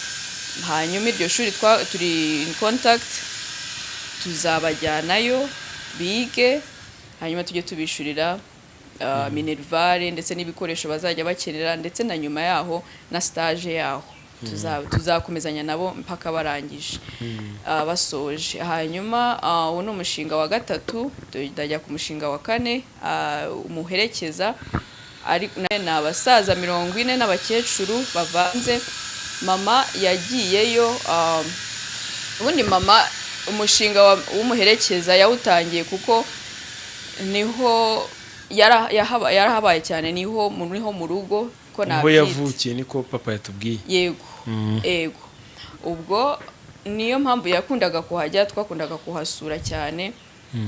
Hanyuma iryo shuri turi in contact, tuzabajyanayo bige, hanyuma tujye tubishyurira minerval ndetse n'ibikoresho bazajya bakenera, ndetse na nyuma yaho na stage yaho. Tuzakomezanya nabo mpaka barangije, basoje. Hanyuma uwo ni umushinga wa gatatu. Ndajya ku mushinga wa kane, umuherekeza. Ari ni abasaza 40 n'abakecuru bavanze. Mama yagiyeyo. Ubundi mama umushinga w'umuherekeza yawutangiye kuko niho yarahabaye cyane, niho mu rugo ko Niho nabyita. yavukiye, niko papa yatubwiye. Yego, yego. Ubwo niyo mpamvu yakundaga kuhajya, twakundaga kuhasura cyane.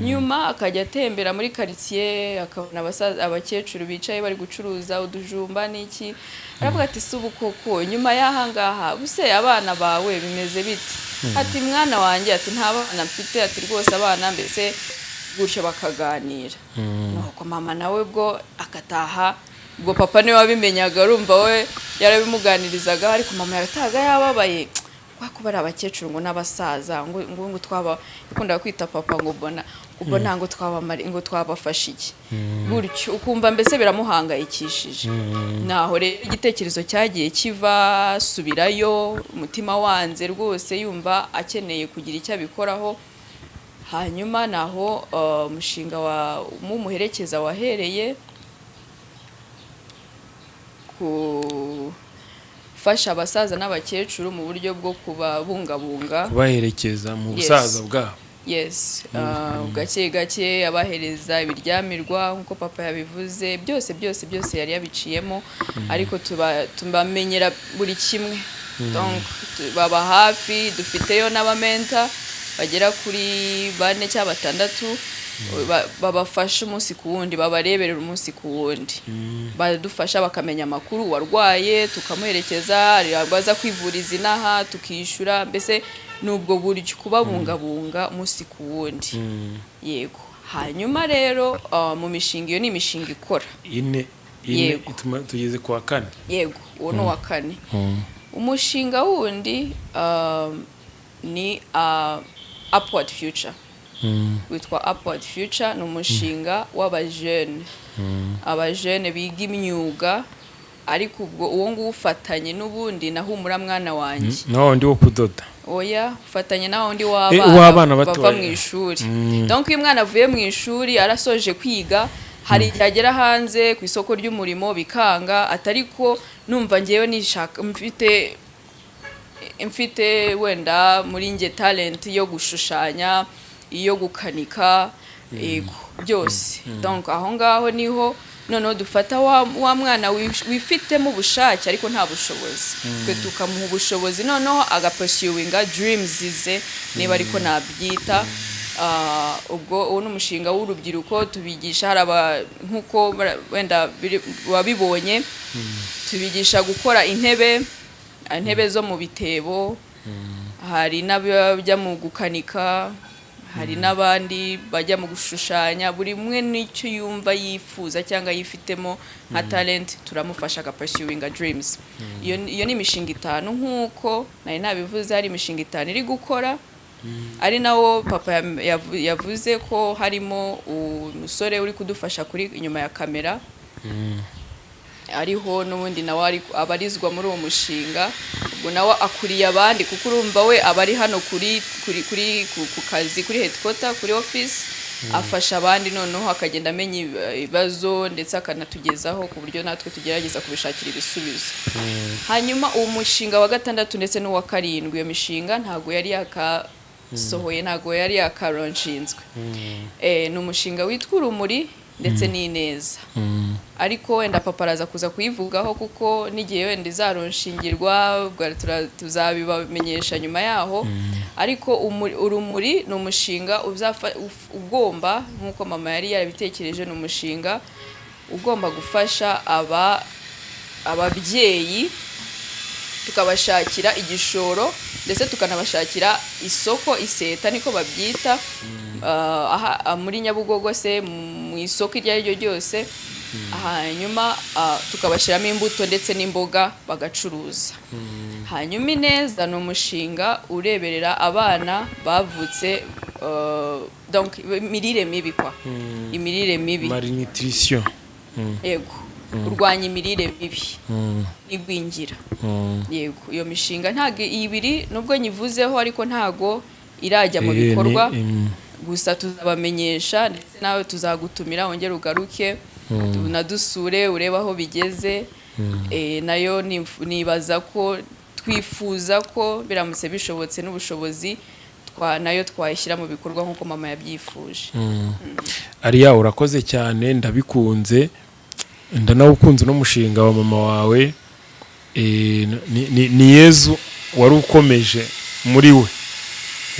Nyuma akajya atembera muri karitsiye, akabona abasaza, abakecuru bicaye bari gucuruza udujumba n'iki, aravuga ati: "Si ubu koko nyuma y'aha ngaha buse abana bawe bimeze bite?" Ati: "Mwana wanjye," ati, "nta bana mfite," ati, "rwose abana mbese gutyo." Bakaganira, nuko mama nawe ubwo agataha. Ubwo papa niwe wabimenyaga, urumva we yarabimuganirizaga, ariko mama yaratahaga yababaye kwa kuba ari abakecuru ngo n'abasaza, ngo twaba, yakundaga kwita papa ngo bona ubwo nta ngo twabamari, ngo twabafasha iki gutyo, ukumva mbese biramuhangayikishije. Naho rero igitekerezo cyagiye kiva, subirayo umutima wanze rwose, yumva akeneye kugira icyo abikoraho. Hanyuma naho umushinga wa w'umuherekeza wahereye, gufasha abasaza n'abakecuru mu buryo bwo kubabungabunga. Kubaherekeza mu Yes. busaza bwabo. Yes, gake gake abahereza ibiryamirwa nk'uko papa yabivuze, byose byose byose yari yabiciyemo, ariko tuba tubamenyera buri kimwe. Donc baba hafi, dufiteyo n'abamentor bagera kuri bane cyangwa batandatu, babafasha umunsi ku wundi, babareberera umunsi ku wundi, baradufasha bakamenya amakuru, warwaye tukamuherekeza, hari abaza kwivuriza inaha tukishyura, mbese ni ubwo buryo kubabungabunga umunsi ku wundi. Yego. Hanyuma rero mu mishinga, iyo ni imishinga ikora. Ine, ine. Yego. Ituma tugeze ku wa kane. Yego, uwo ni uwa kane. Umushinga wundi ni Upward Future, witwa Upward Future. Ni umushinga w'abajene, abajene biga imyuga, ariko ubwo uwo nguwo ufatanye n'ubundi na Humura Mwana Wanjye. Na wundi wo kudoda? Oya, ufatanye na wundi uw'abana w'abana batoya. bava mu ishuri. Donc iyo umwana avuye mu ishuri, arasoje kwiga, hari igihe agera hanze ku isoko ry'umurimo bikanga, atari ko numva ngewe nishaka, mfite wenda muri nge talent yo gushushanya, iyo gukanika, yego, byose. Donc aho ngaho niho noneho dufata wa mwana wifitemo ubushake ariko nta bushobozi, twe tukamuha ubushobozi, noneho agapursuinga dreams ze, niba ariko nabyita. Ubwo uwo ni umushinga w'urubyiruko, tubigisha, hari aba nk'uko wenda wabibonye, tubigisha gukora intebe, intebe zo mu bitebo, hari n'abajya mu gukanika, hari n'abandi bajya mu gushushanya, buri umwe n'icyo yumva yifuza cyangwa yifitemo nka talent, turamufasha agapursuinga dreams. Iyo ni imishinga itanu. Nk'uko nari nabivuze, hari imishinga itanu iri gukora, ari nawo papa yavuze ko harimo umusore uri kudufasha kuri inyuma ya kamera, ariho n'ubundi nawe abarizwa muri uwo mushinga. Ubwo nawe akuriye abandi, kuko urumva we aba ari hano kuri ku kazi, kuri headquarter, kuri office, afasha abandi, noneho akagenda amenya ibibazo ndetse akanatugezaho ku buryo natwe tugerageza kubishakira ibisubizo. Hanyuma uwo mushinga wa gatandatu ndetse n'uwa karindwi, iyo mishinga ntabwo yari yakasohoye, ntabwo yari yakalaunchinzwe. Ni umushinga witwa Urumuri. ndetse n'ineza. Ariko wenda papa araza kuza kuyivugaho, kuko n'igihe wenda izarunshingirwa ubwo tuzabibamenyesha nyuma yaho. Ariko Urumuri ni umushinga ugomba, nk'uko mama yari yarabitekereje, ni umushinga ugomba gufasha ababyeyi, tukabashakira igishoro ndetse tukanabashakira isoko, iseta niko babyita, aha muri Nyabugogo se mu isoko iryo ari ryo ryose, hanyuma tukabashyiramo imbuto ndetse n'imboga bagacuruza. Hanyuma Ineza ni umushinga ureberera abana bavutse, donc imirire mibi kwa, imirire mibi. Malnutrition. Yego, kurwanya imirire mibi n'igwingira. Yego, iyo mishinga ntabwo ibiri nubwo nyivuzeho, ariko ntago irajya mu bikorwa. Gusa tuzabamenyesha, ndetse nawe tuzagutumira wongere ugaruke unadusure urebe aho bigeze. Nayo nibaza ko twifuza ko biramutse bishobotse n'ubushobozi nayo twayishyira mu bikorwa nk'uko mama yabyifuje. Ariya, urakoze cyane, ndabikunze, ndanawukunze n'umushinga wa mama wawe. Ni Yezu wari ukomeje muri we,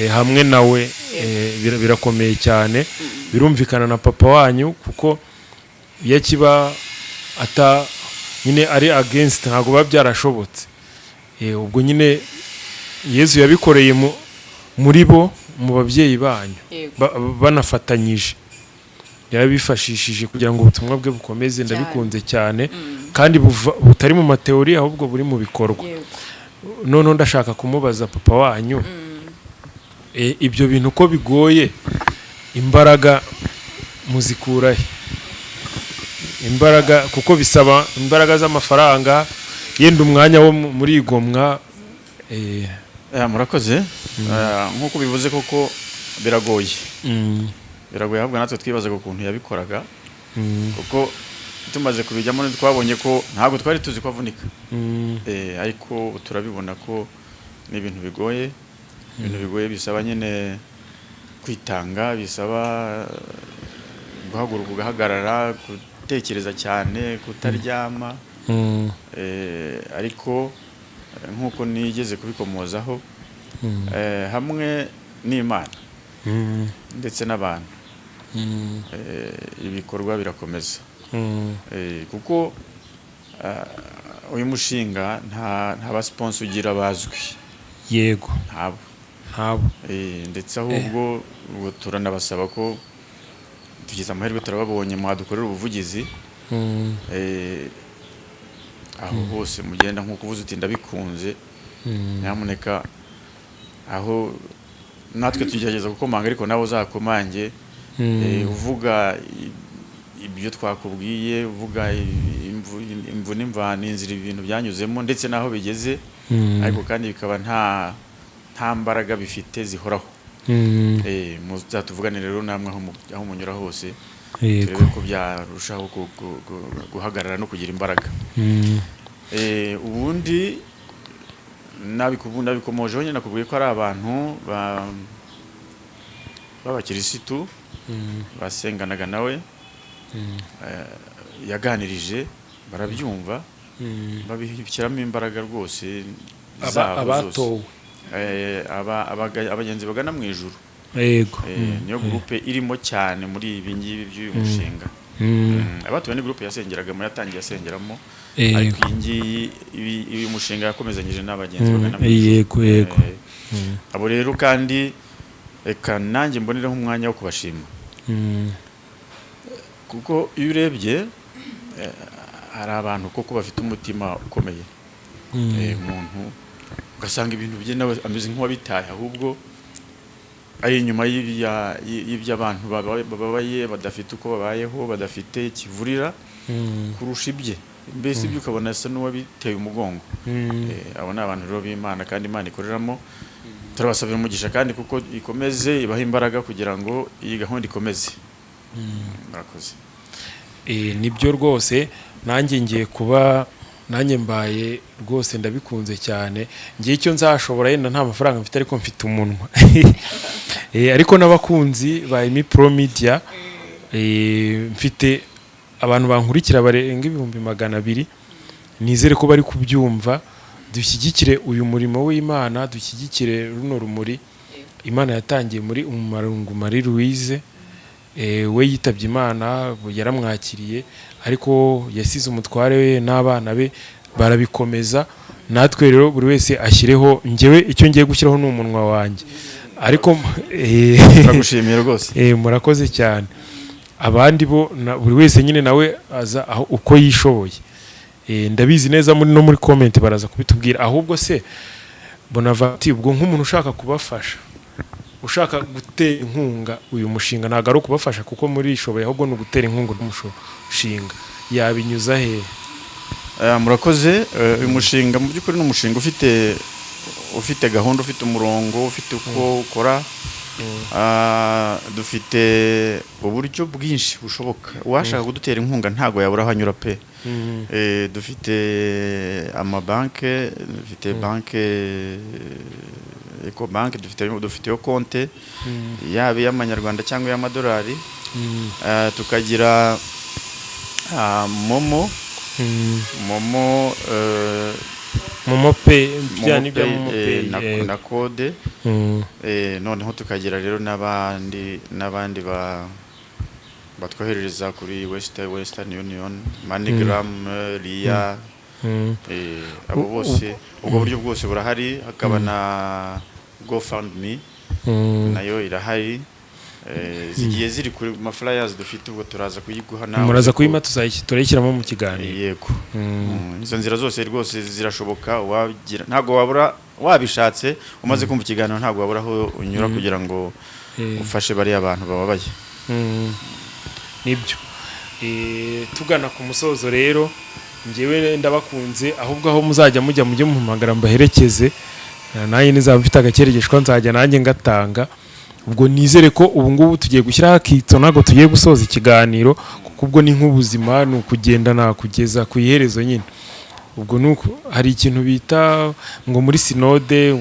hamwe nawe. Birakomeye cyane, birumvikana na papa wanyu, kuko iyo akiba ata nyine ari against ntabwo biba byarashobotse. Ubwo nyine Yezu yabikoreye muri bo, mu babyeyi banyu, banafatanyije, yarabifashishije kugira ngo ubutumwa bwe bukomeze. Ndabikunze cyane kandi butari mu mateori, ahubwo buri mu bikorwa. Noneho ndashaka kumubaza papa wanyu, ibyo bintu ko bigoye, imbaraga muzikurahe? Imbaraga, kuko bisaba imbaraga z'amafaranga, yenda umwanya wo murigomwa. Murakoze. Nk'uko bivuze koko biragoye, biragoye. Ahubwo natwe twibazaga ukuntu yabikoraga, kuko tumaze kubijyamo twabonye ko ntabwo twari tuzi ko avunika. Ariko turabibona ko ni ibintu bigoye, ibintu bigoye bisaba nyine kwitanga, bisaba guhaguruka ugahagarara, gutekereza cyane, kutaryama. Ariko nk'uko nigeze kubikomozaho, hamwe n'Imana ndetse n'abantu, ibikorwa birakomeza. Kuko uyu mushinga nta ba sponsor ugira bazwi. Ntabo. Ntabo. Ndetse ahubwo ubwo turanabasaba ko tugize amahirwe turababonye, mwadukorera ubuvugizi. Aho hose mugenda, nk'uko uvuze uti ndabikunze, nyamuneka aho natwe tugerageza gukomanga, ariko nawe uzakomange, uvuga ibyo twakubwiye, uvuga imvu n'imvano, inzira ibintu byanyuzemo ndetse n'aho bigeze, ariko kandi bikaba nta mbaraga bifite zihoraho. Muzatuvuganire rero namwe aho munyura hose, turebe ko byarushaho guhagarara no kugira imbaraga. Ubundi nabikomojeho nyine, nakubwiye ko ari abantu b'abakirisitu basenganaga nawe, yaganirije barabyumva, babishyiramo imbaraga rwose zabo zose. Abatowe. Abagenzi bagana mu ijuru. Niyo groupe irimo cyane muri ibi ngibi by'uyu mushinga. Abatowe ni groupe yasengeragamo, yatangiye asengeramo, ariko iyi ngiyi uyu mushinga yakomezanyije n'abagenzi bagana mu ijuru. yego yego Abo rero kandi reka nanjye mbonereho umwanya wo kubashima, kuko iyo urebye hari abantu koko bafite umutima ukomeye. Umuntu ugasanga ibintu bye nawe ameze nk'uwabitaye, ahubwo ari inyuma y'iby'abantu bababaye, badafite uko babayeho, badafite kivurira, kurusha ibye. Mbese ibyo ukabona asa n'uwabiteye umugongo. Abo ni abantu rero b'Imana kandi Imana ikoreramo. Turabasabira umugisha kandi kuko ikomeze ibahe imbaraga kugira ngo iyi gahunda ikomeze. Murakoze. Nibyo rwose, nanjye ngiye kuba nanjye mbaye rwose ndabikunze cyane. Ngiye icyo nzashobora, yenda nta mafaranga mfite ariko mfite umunwa. Ariko n'abakunzi ba Emi Pro Media. Mfite abantu bankurikira barenga 200,000, nizere ko bari kubyumva. Dushyigikire uyu murimo w'Imana, dushyigikire runo rumuri Imana yatangiye muri Umumararungu Marie Louise. We yitabye Imana, yaramwakiriye, ariko yasize umutware we n'abana be barabikomeza. Natwe rero buri wese ashyireho. Njyewe icyo ngiye gushyiraho ni umunwa wanjye, ariko Turagushimiye rwose. Murakoze cyane. Abandi bo buri wese nyine nawe aza aho uko yishoboye. Ndabizi neza muri no muri comment baraza kubitubwira. Ahubwo se Bonaventure, ubwo nk'umuntu ushaka kubafasha, ushaka gutera inkunga uyu mushinga, ntabwo ari ukubafasha kuko murishoboye, ahubwo ni ugutera inkunga umushinga, yabinyuza hehe? Murakoze. Uyu mushinga mu by'ukuri ni umushinga ufite gahunda, ufite umurongo, ufite uko ukora. Dufite uburyo bwinshi bushoboka. Uwashaka kudutera inkunga ntabwo yabura aho anyura pe. Dufite amabanke, dufite banke Ecobank, dufiteyo konte, yaba iy'amanyarwanda cyangwa iy'amadolari. Tukagira MoMo, MoMo MoMo Pay bya MoMo ni bya Pay, MoMo Pay. Na code. Noneho tukagira rero n'abandi batwoherereza kuri Western Union, MoneyGram, Ria. Abo bose, ubwo buryo bwose burahari. Hakaba na GoFundMe, nayo irahari. Zigiye ziri kuri ma flyers dufite, ubwo turaza kuyiguha nawe. Muraza kuyima, turayishyiramo mu kiganiro. Yego. Izo nzira zose rwose zirashoboka. Wagira ntabwo wabura, wabishatse, umaze kumva ikiganiro, ntabwo wabura aho unyura kugira ngo ufashe bariya bantu bababaye. Nibyo. Tugana ku musozo rero, njyewe ndabakunze. Ahubwo aho muzajya mujya, mujye mumpamagara mbaherekeze. Nanjye nizaba mfite agakeregeshwa nzajya nanjye ngatanga. Ubwo nizere ko ubu ngubu tugiye gushyiraho akitso, ntabwo tugiye gusoza ikiganiro, kuko ubwo ni nk'ubuzima, ni ukugenda nakugeza ku iherezo nyine. Ubwo ni uko hari ikintu bita ngo muri sinode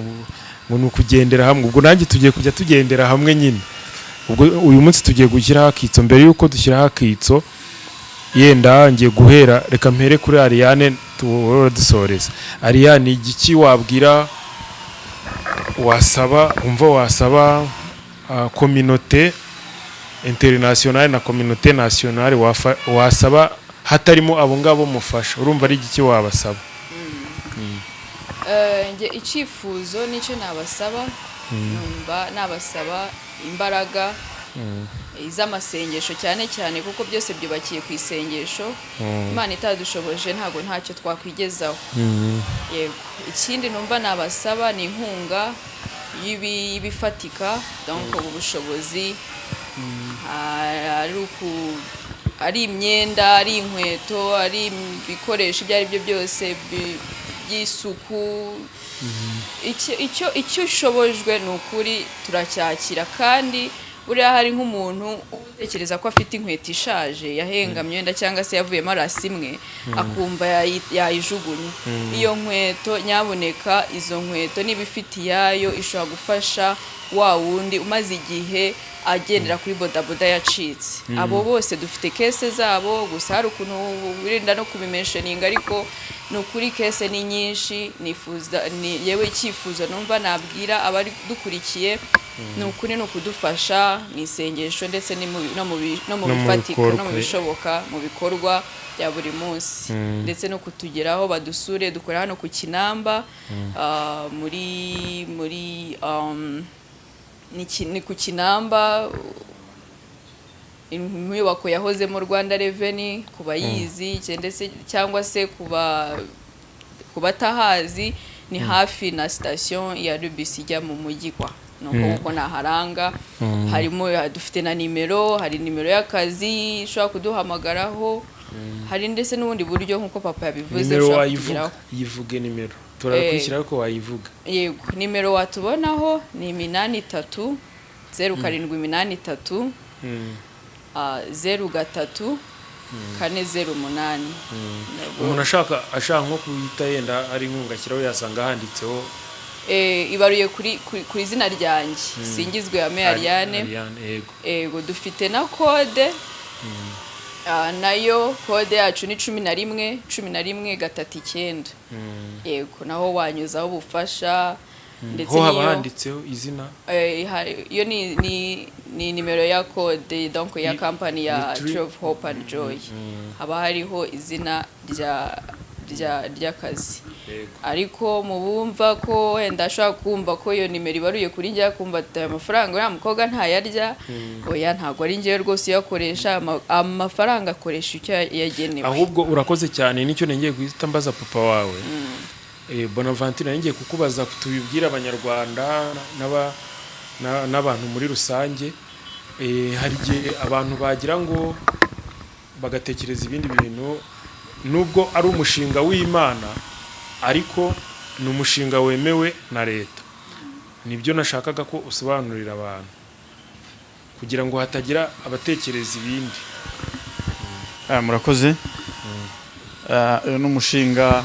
ngo ni ukugendera hamwe. Ubwo nanjye tugiye kujya tugendera hamwe nyine. Ubwo uyu munsi tugiye gushyiraho akitso. Mbere y'uko dushyiraho akitso, yenda ngiye guhera, reka mpere kuri Ariane tuhora dusoreza. Ariane, igiki wabwira, wasaba, umva, wasaba communauté internationale na communauté nationale, wasaba hatarimo abo ngabo mufasha, urumva ari igiki wabasaba? Njye icyifuzo nicyo nabasaba, numva nabasaba imbaraga iz'amasengesho cyane cyane, kuko byose byubakiye ku isengesho. Imana itadushoboje ntabwo ntacyo twakwigezaho. Yego, ikindi numva nabasaba ni inkunga y'ibifatika, donc ubu bushobozi, ari imyenda, ari inkweto, ari ibikoresho ibyo ari byo byose by'isuku. Icyo ushobojwe ni ukuri turacyakira. Kandi buriya hari nk'umuntu utekereza ko afite inkweto ishaje, yahengamye wenda, cyangwa se yavuyemo arasi imwe, akumva yayijugunya iyo nkweto. Nyaboneka, izo nkweto niba ifite iyayo, ishobora gufasha wa wundi umaze igihe agendera kuri bodaboda yacitse. Abo bose dufite case zabo, gusa hari ukuntu wirinda no kubimentioninga, ariko ni ukuri case ni nyinshi. Nifuza ni yewe icyifuzo numva nabwira abari dukurikiye, ni ukuri, ni ukudufasha mu isengesho ndetse no mu No mu bifatika, no mu bikorwa. bishoboka, mu bikorwa bya buri munsi, ndetse no kutugeraho badusure. Dukora hano ku Kinamba, muri ni ku Kinamba, inyubako yahozemo Rwanda Revenue ku bayizi, ndetse cyangwa se ku batahazi ni hafi na sitasiyo ya Rubisi ijya mu mujyi kwa nuko kuko naharanga. Harimo, dufite na nimero, hari nimero y'akazi ushobora kuduhamagaraho, hari ndetse n'ubundi buryo nk'uko papa yabivuze Nimero ushobora wayivuga? kutugeraho. Yivuge nimero, turakwishyira ko wayivuga. Yego, nimero watubonaho ni 83 0783 03 408. Umuntu ashaka nko kuyita, yenda ari inkunga ashyiraho, yasanga handitseho? Ibaruye ku izina ryanjye, Singizwe ya Ariane. Ariane, yego. Ego, dufite na code. Nayo kode yacu ni 11 11 39. Yego, naho wanyuzaho ubufasha ndetse ho haba n'iyo handitseho izina. Iyo ni nimero ya code, donc ya company ya ni Tree of Hope and Joy. Haba hariho izina rya rya ry'akazi. Ariko mu bumva ko wenda ashobora kumva ko iyo nimero ibaruye kuri njye, akumva ati aya mafaranga uriya mukobwa ntayarya, oya, ntabwo ari njyewe rwose uyakoresha. Amafaranga akoresha icyo yagenewe. Ahubwo urakoze cyane, nicyo ngiye guhita mbaza papa wawe. Bonaventure, ngiye kukubaza tubibwire Abanyarwanda n'abantu muri rusange. Hari igihe abantu bagira ngo bagatekereza ibindi bintu. Nubwo ari umushinga w'Imana, ariko ni umushinga wemewe na leta. Nibyo nashakaga ko usobanurira abantu kugira ngo hatagira abatekereza ibindi. Murakoze. Uyu ni umushinga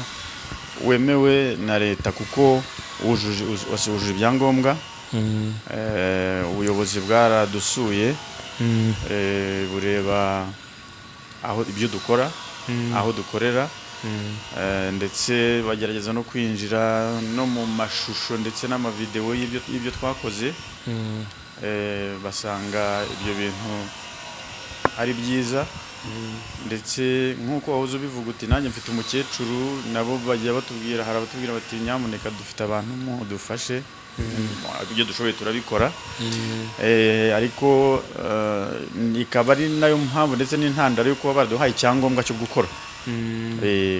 wemewe na leta kuko wujuje ibyangombwa. Ubuyobozi bwaradusuye, bureba aho ibyo dukora, aho dukorera, ndetse bagerageza no kwinjira no mu mashusho ndetse n'amavidewo y'ibyo twakoze. Basanga ibyo bintu ari byiza, ndetse nk'uko wahoze ubivuga uti nanjye mfite umukecuru, nabo bajya batubwira, hari abatubwira bati nyamuneka dufite abantu mudufashe. Ibyo dushoboye turabikora. Ariko ikaba ari nayo mpamvu ndetse n'intandaro yo kuba baraduhaye icyangombwa cyo gukora,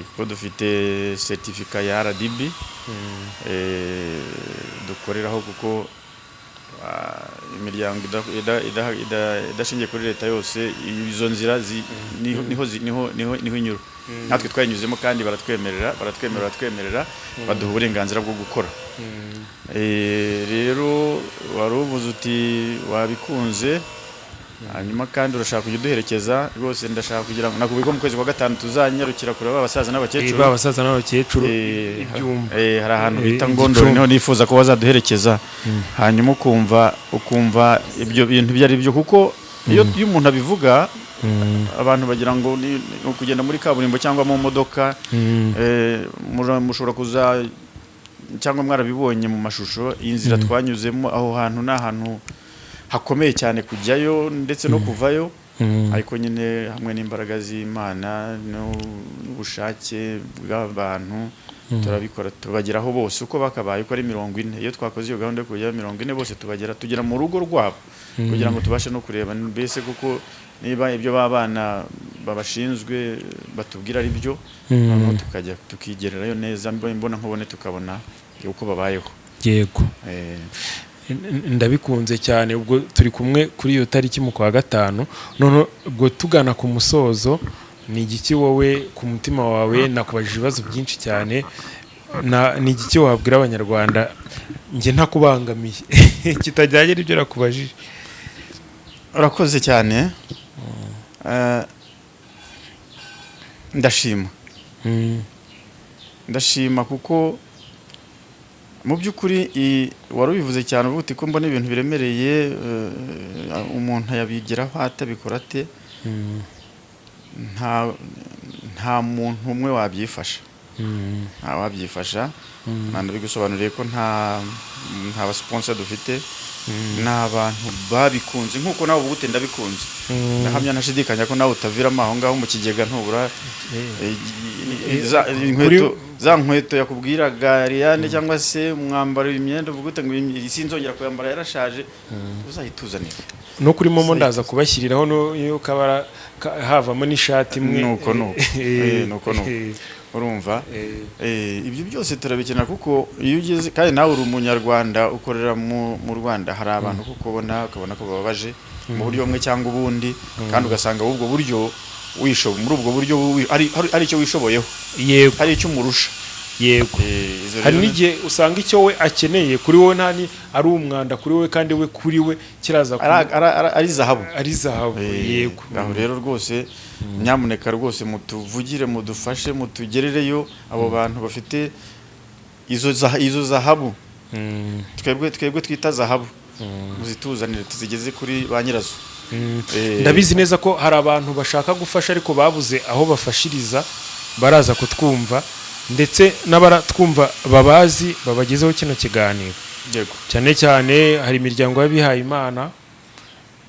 kuko dufite certificat ya RDB dukoreraho, kuko imiryango idashingiye kuri leta yose izo nzira niho inyura. Natwe twayinyuzemo kandi baratwemerera, baduha uburenganzira bwo gukora. Rero wari uvuze uti wabikunze, hanyuma kandi urashaka kujya uduherekeza. Rwose ndashaka kugira ngo nakubwiye ko mu kwezi kwa gatanu tuzanyarukira kureba abasaza n'abakecuru. Ba basaza n'abakecuru ibyumba. Hari ahantu bita Igicumbi. Ngondore, niho nifuza ko bazaduherekeza, hanyuma ukumva ibyo bintu ibyo ari byo, kuko iyo umuntu abivuga abantu bagira ngo ni ukugenda muri kaburimbo cyangwa mu modoka. Mushobora kuza cyangwa mwarabibonye mu mashusho inzira twanyuzemo. Aho hantu ni ahantu hakomeye cyane kujyayo ndetse no kuvayo, ariko nyine hamwe n'imbaraga z'Imana n'ubushake bw'abantu turabikora, tubageraho bose uko bakabaye, uko ari 40. Iyo twakoze iyo gahunda yo kujya 40 bose tubagera, tugera mu rugo rwabo kugira ngo tubashe no kureba mbese kuko niba ibyo b'abana babashinzwe batubwira ari byo, noneho tukajya tukigererayo neza imbona nkubone, tukabona uko babayeho. Yego. Ndabikunze cyane. Ubwo turi kumwe kuri iyo tariki mu kwa gatanu. None ubwo tugana ku musozo, ni igiki wowe ku mutima wawe? Nakubajije ibibazo byinshi cyane. Ni igiki wabwira Abanyarwanda njye ntakubangamiye, kitajyanye n'ibyo nakubajije? Urakoze cyane. Ndashima, ndashima kuko mu by'ukuri wari ubivuze cyane uvuga uti ko mbona ibintu biremereye, umuntu yabigeraho atabikora ate? Nta muntu umwe wabyifasha, nta wabyifasha. Nabigusobanuriye ko nta basponsor dufite, ni abantu babikunze nk'uko nawe uvuga uti ndabikunze. Ndahamya ntashidikanya ko nawe utaviramo aho ngaho mu kigega, ntubura inkweto, za nkweto yakubwiraga Ariane, cyangwa se umwambaro, imyenda uvuga uti ngo iyi sinzongera kuyambara yarashaje, uzayituzanira. No kuri MoMo ndaza kubashyiriraho no kabara havamo n'ishati imwe. Nuko nuko. Nuko nuko. Urumva, ibyo byose turabikenera, kuko iyo ugeze, kandi nawe uri Umunyarwanda ukorera mu Rwanda, hari abantu kuko ubona ukabona ko bababaje mu buryo bumwe cyangwa ubundi, kandi ugasanga ubwo buryo muri ubwo buryo ari icyo wishoboyeho, hari icyo umurusha. Izo Hari rero n'igihe usanga icyo we akeneye kuri wowe nta ni ari umwanda kuri wowe, kandi we kuri we kiraza ari zahabu. Ari zahabu. Yego. Aho rero rwose nyamuneka rwose mutuvugire, mudufashe, mutugerereyo abo bantu bafite izo zahabu twebwe twita zahabu, muzituzanire tuzigeze kuri ba nyirazo. Ndabizi neza ko hari abantu bashaka gufasha ariko babuze aho bafashiriza, baraza kutwumva, ndetse n'abaratwumva babazi babagezeho kino kiganiro. Cyane cyane hari imiryango y'abihaye Imana,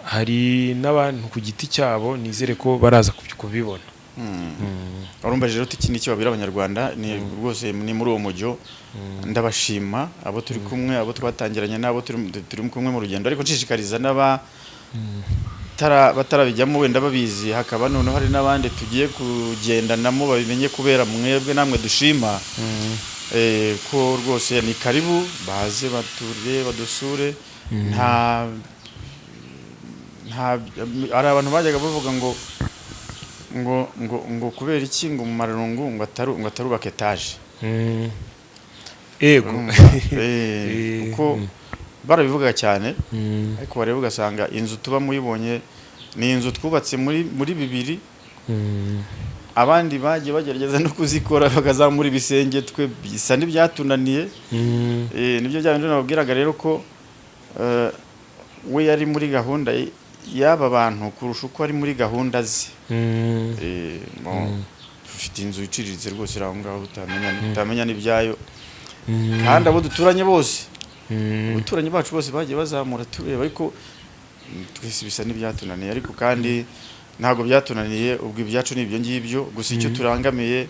hari n'abantu ku giti cyabo, nizere ko baraza kubibona. Urumva rero iki ni icyo babwira Abanyarwanda, ni rwose ni muri uwo mujyo. Ndabashima abo turi kumwe, abo twatangiranye n'abo turi kumwe mu rugendo, ariko nshishikariza n'aba batarabijyamo wenda babizi, hakaba noneho hari n'abandi tugiye kugendanamo babimenye kubera mwebwe namwe dushima, ko rwose ni karibu, baze bature, badusure. Nta hari abantu bajyaga bavuga ngo kubera iki ngo Umumararungu ngo atarubaka etaje. Ego. Kuko barabivugaga cyane, ariko wareba ugasanga inzu tuba muyibonye ni inzu twubatse muri 2000. Abandi bagiye bagerageza no kuzikora bakazamura ibisenge, twe bisa n'ibyatunaniye. Nibyo bya bindi nababwiraga rero ko we yari muri gahunda y'aba bantu kurusha uko ari muri gahunda ze. Bon, dufite inzu iciriritse rwose iri aho ngaho utamenya n'ibyayo, kandi abo duturanye bose, abaturanyi bacu bose bagiye bazamura tureba, ariko twese bisa n'ibyatunaniye. Ariko kandi ntabwo byatunaniye, ubwo ibyacu ni ibyo ngibyo gusa. Icyo turangamiye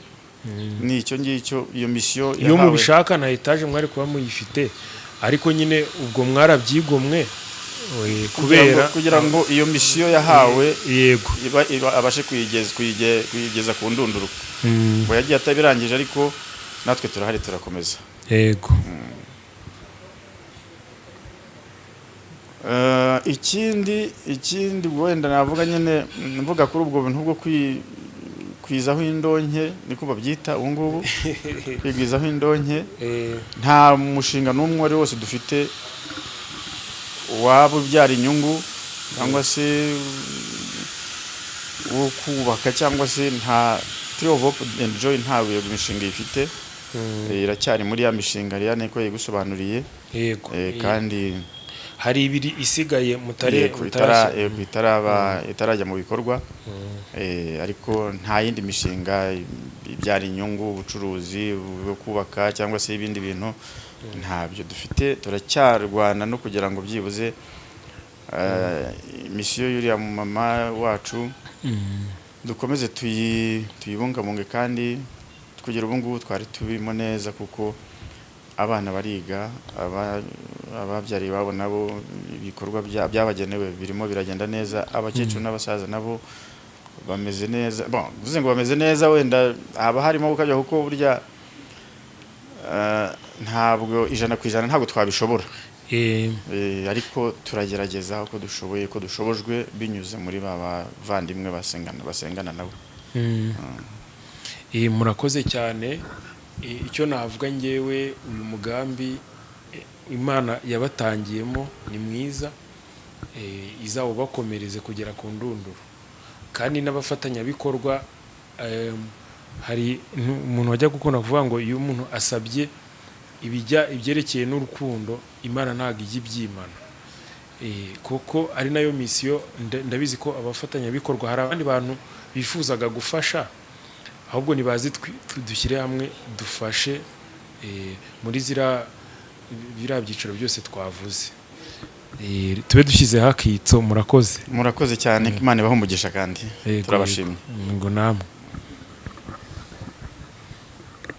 ni icyo ngicyo, iyo misiyo Iyo mubishaka na etaje mwari kuba muyifite, ariko nyine ubwo mwarabyigomwe kubera kugira ngo iyo misiyo yahawe abashe kuyigeza ku ndunduro. Ngo yagiye atabirangije, ariko natwe turahari, turakomeza. Ikindi wenda navuga nyine, mvuga kuri ubwo bintu bwo kwizaho indonke, niko babyita ubu ngubu, kwigwizaho indonke, nta mushinga n'umwe uwo ari wose dufite waba ubyara inyungu cyangwa se wo kubaka, cyangwa se nta Tree of Hope and Joy, nta iyo mishinga ifite. Iracyari muri ya mishinga Ariane ko yigusobanuriye. Kandi Hari ibiri isigaye mutare Yego, yego, itarajya mu bikorwa. Ariko nta yindi mishinga ibyara inyungu, ubucuruzi bwo kubaka cyangwa se ibindi bintu, ntabyo dufite. Turacyarwana no kugira ngo byibuze misiyo y'uriya mama wacu dukomeze tuyibungabunge, kandi kugera ubu ngubu twari tubirimo neza, kuko abana bariga, ababyariye iwabo nabo ibikorwa byabagenewe birimo biragenda neza, abakecuru n'abasaza nabo bameze neza. Bon, bivuze ngo bameze neza, wenda haba harimo gukabya, kuko burya ntabwo 100% ntabwo twabishobora. Ariko turagerageza uko dushoboye, ko dushobojwe binyuze muri ba bavandimwe basengana nabo. Murakoze cyane. Icyo navuga ngewe, uyu mugambi Imana yabatangiyemo ni mwiza, izawubakomereze kugera ku ndunduro. Kandi n'abafatanyabikorwa, hari umuntu wajya gukunda kuvuga ngo iyo umuntu asabye ibijya ibyerekeye n'urukundo, Imana ntabwo ijya ibyimana. Kuko ari nayo misiyo. Ndabizi ko abafatanyabikorwa, hari abandi bantu bifuzaga gufasha, ahubwo nibazi dushyire hamwe dufashe muri ziriya biriya byiciro byose twavuze. Tube dushyizeho akitso. Murakoze. Murakoze cyane, Imana ibahe umugisha kandi Yego, turabashimye. yego. Ngo namwe.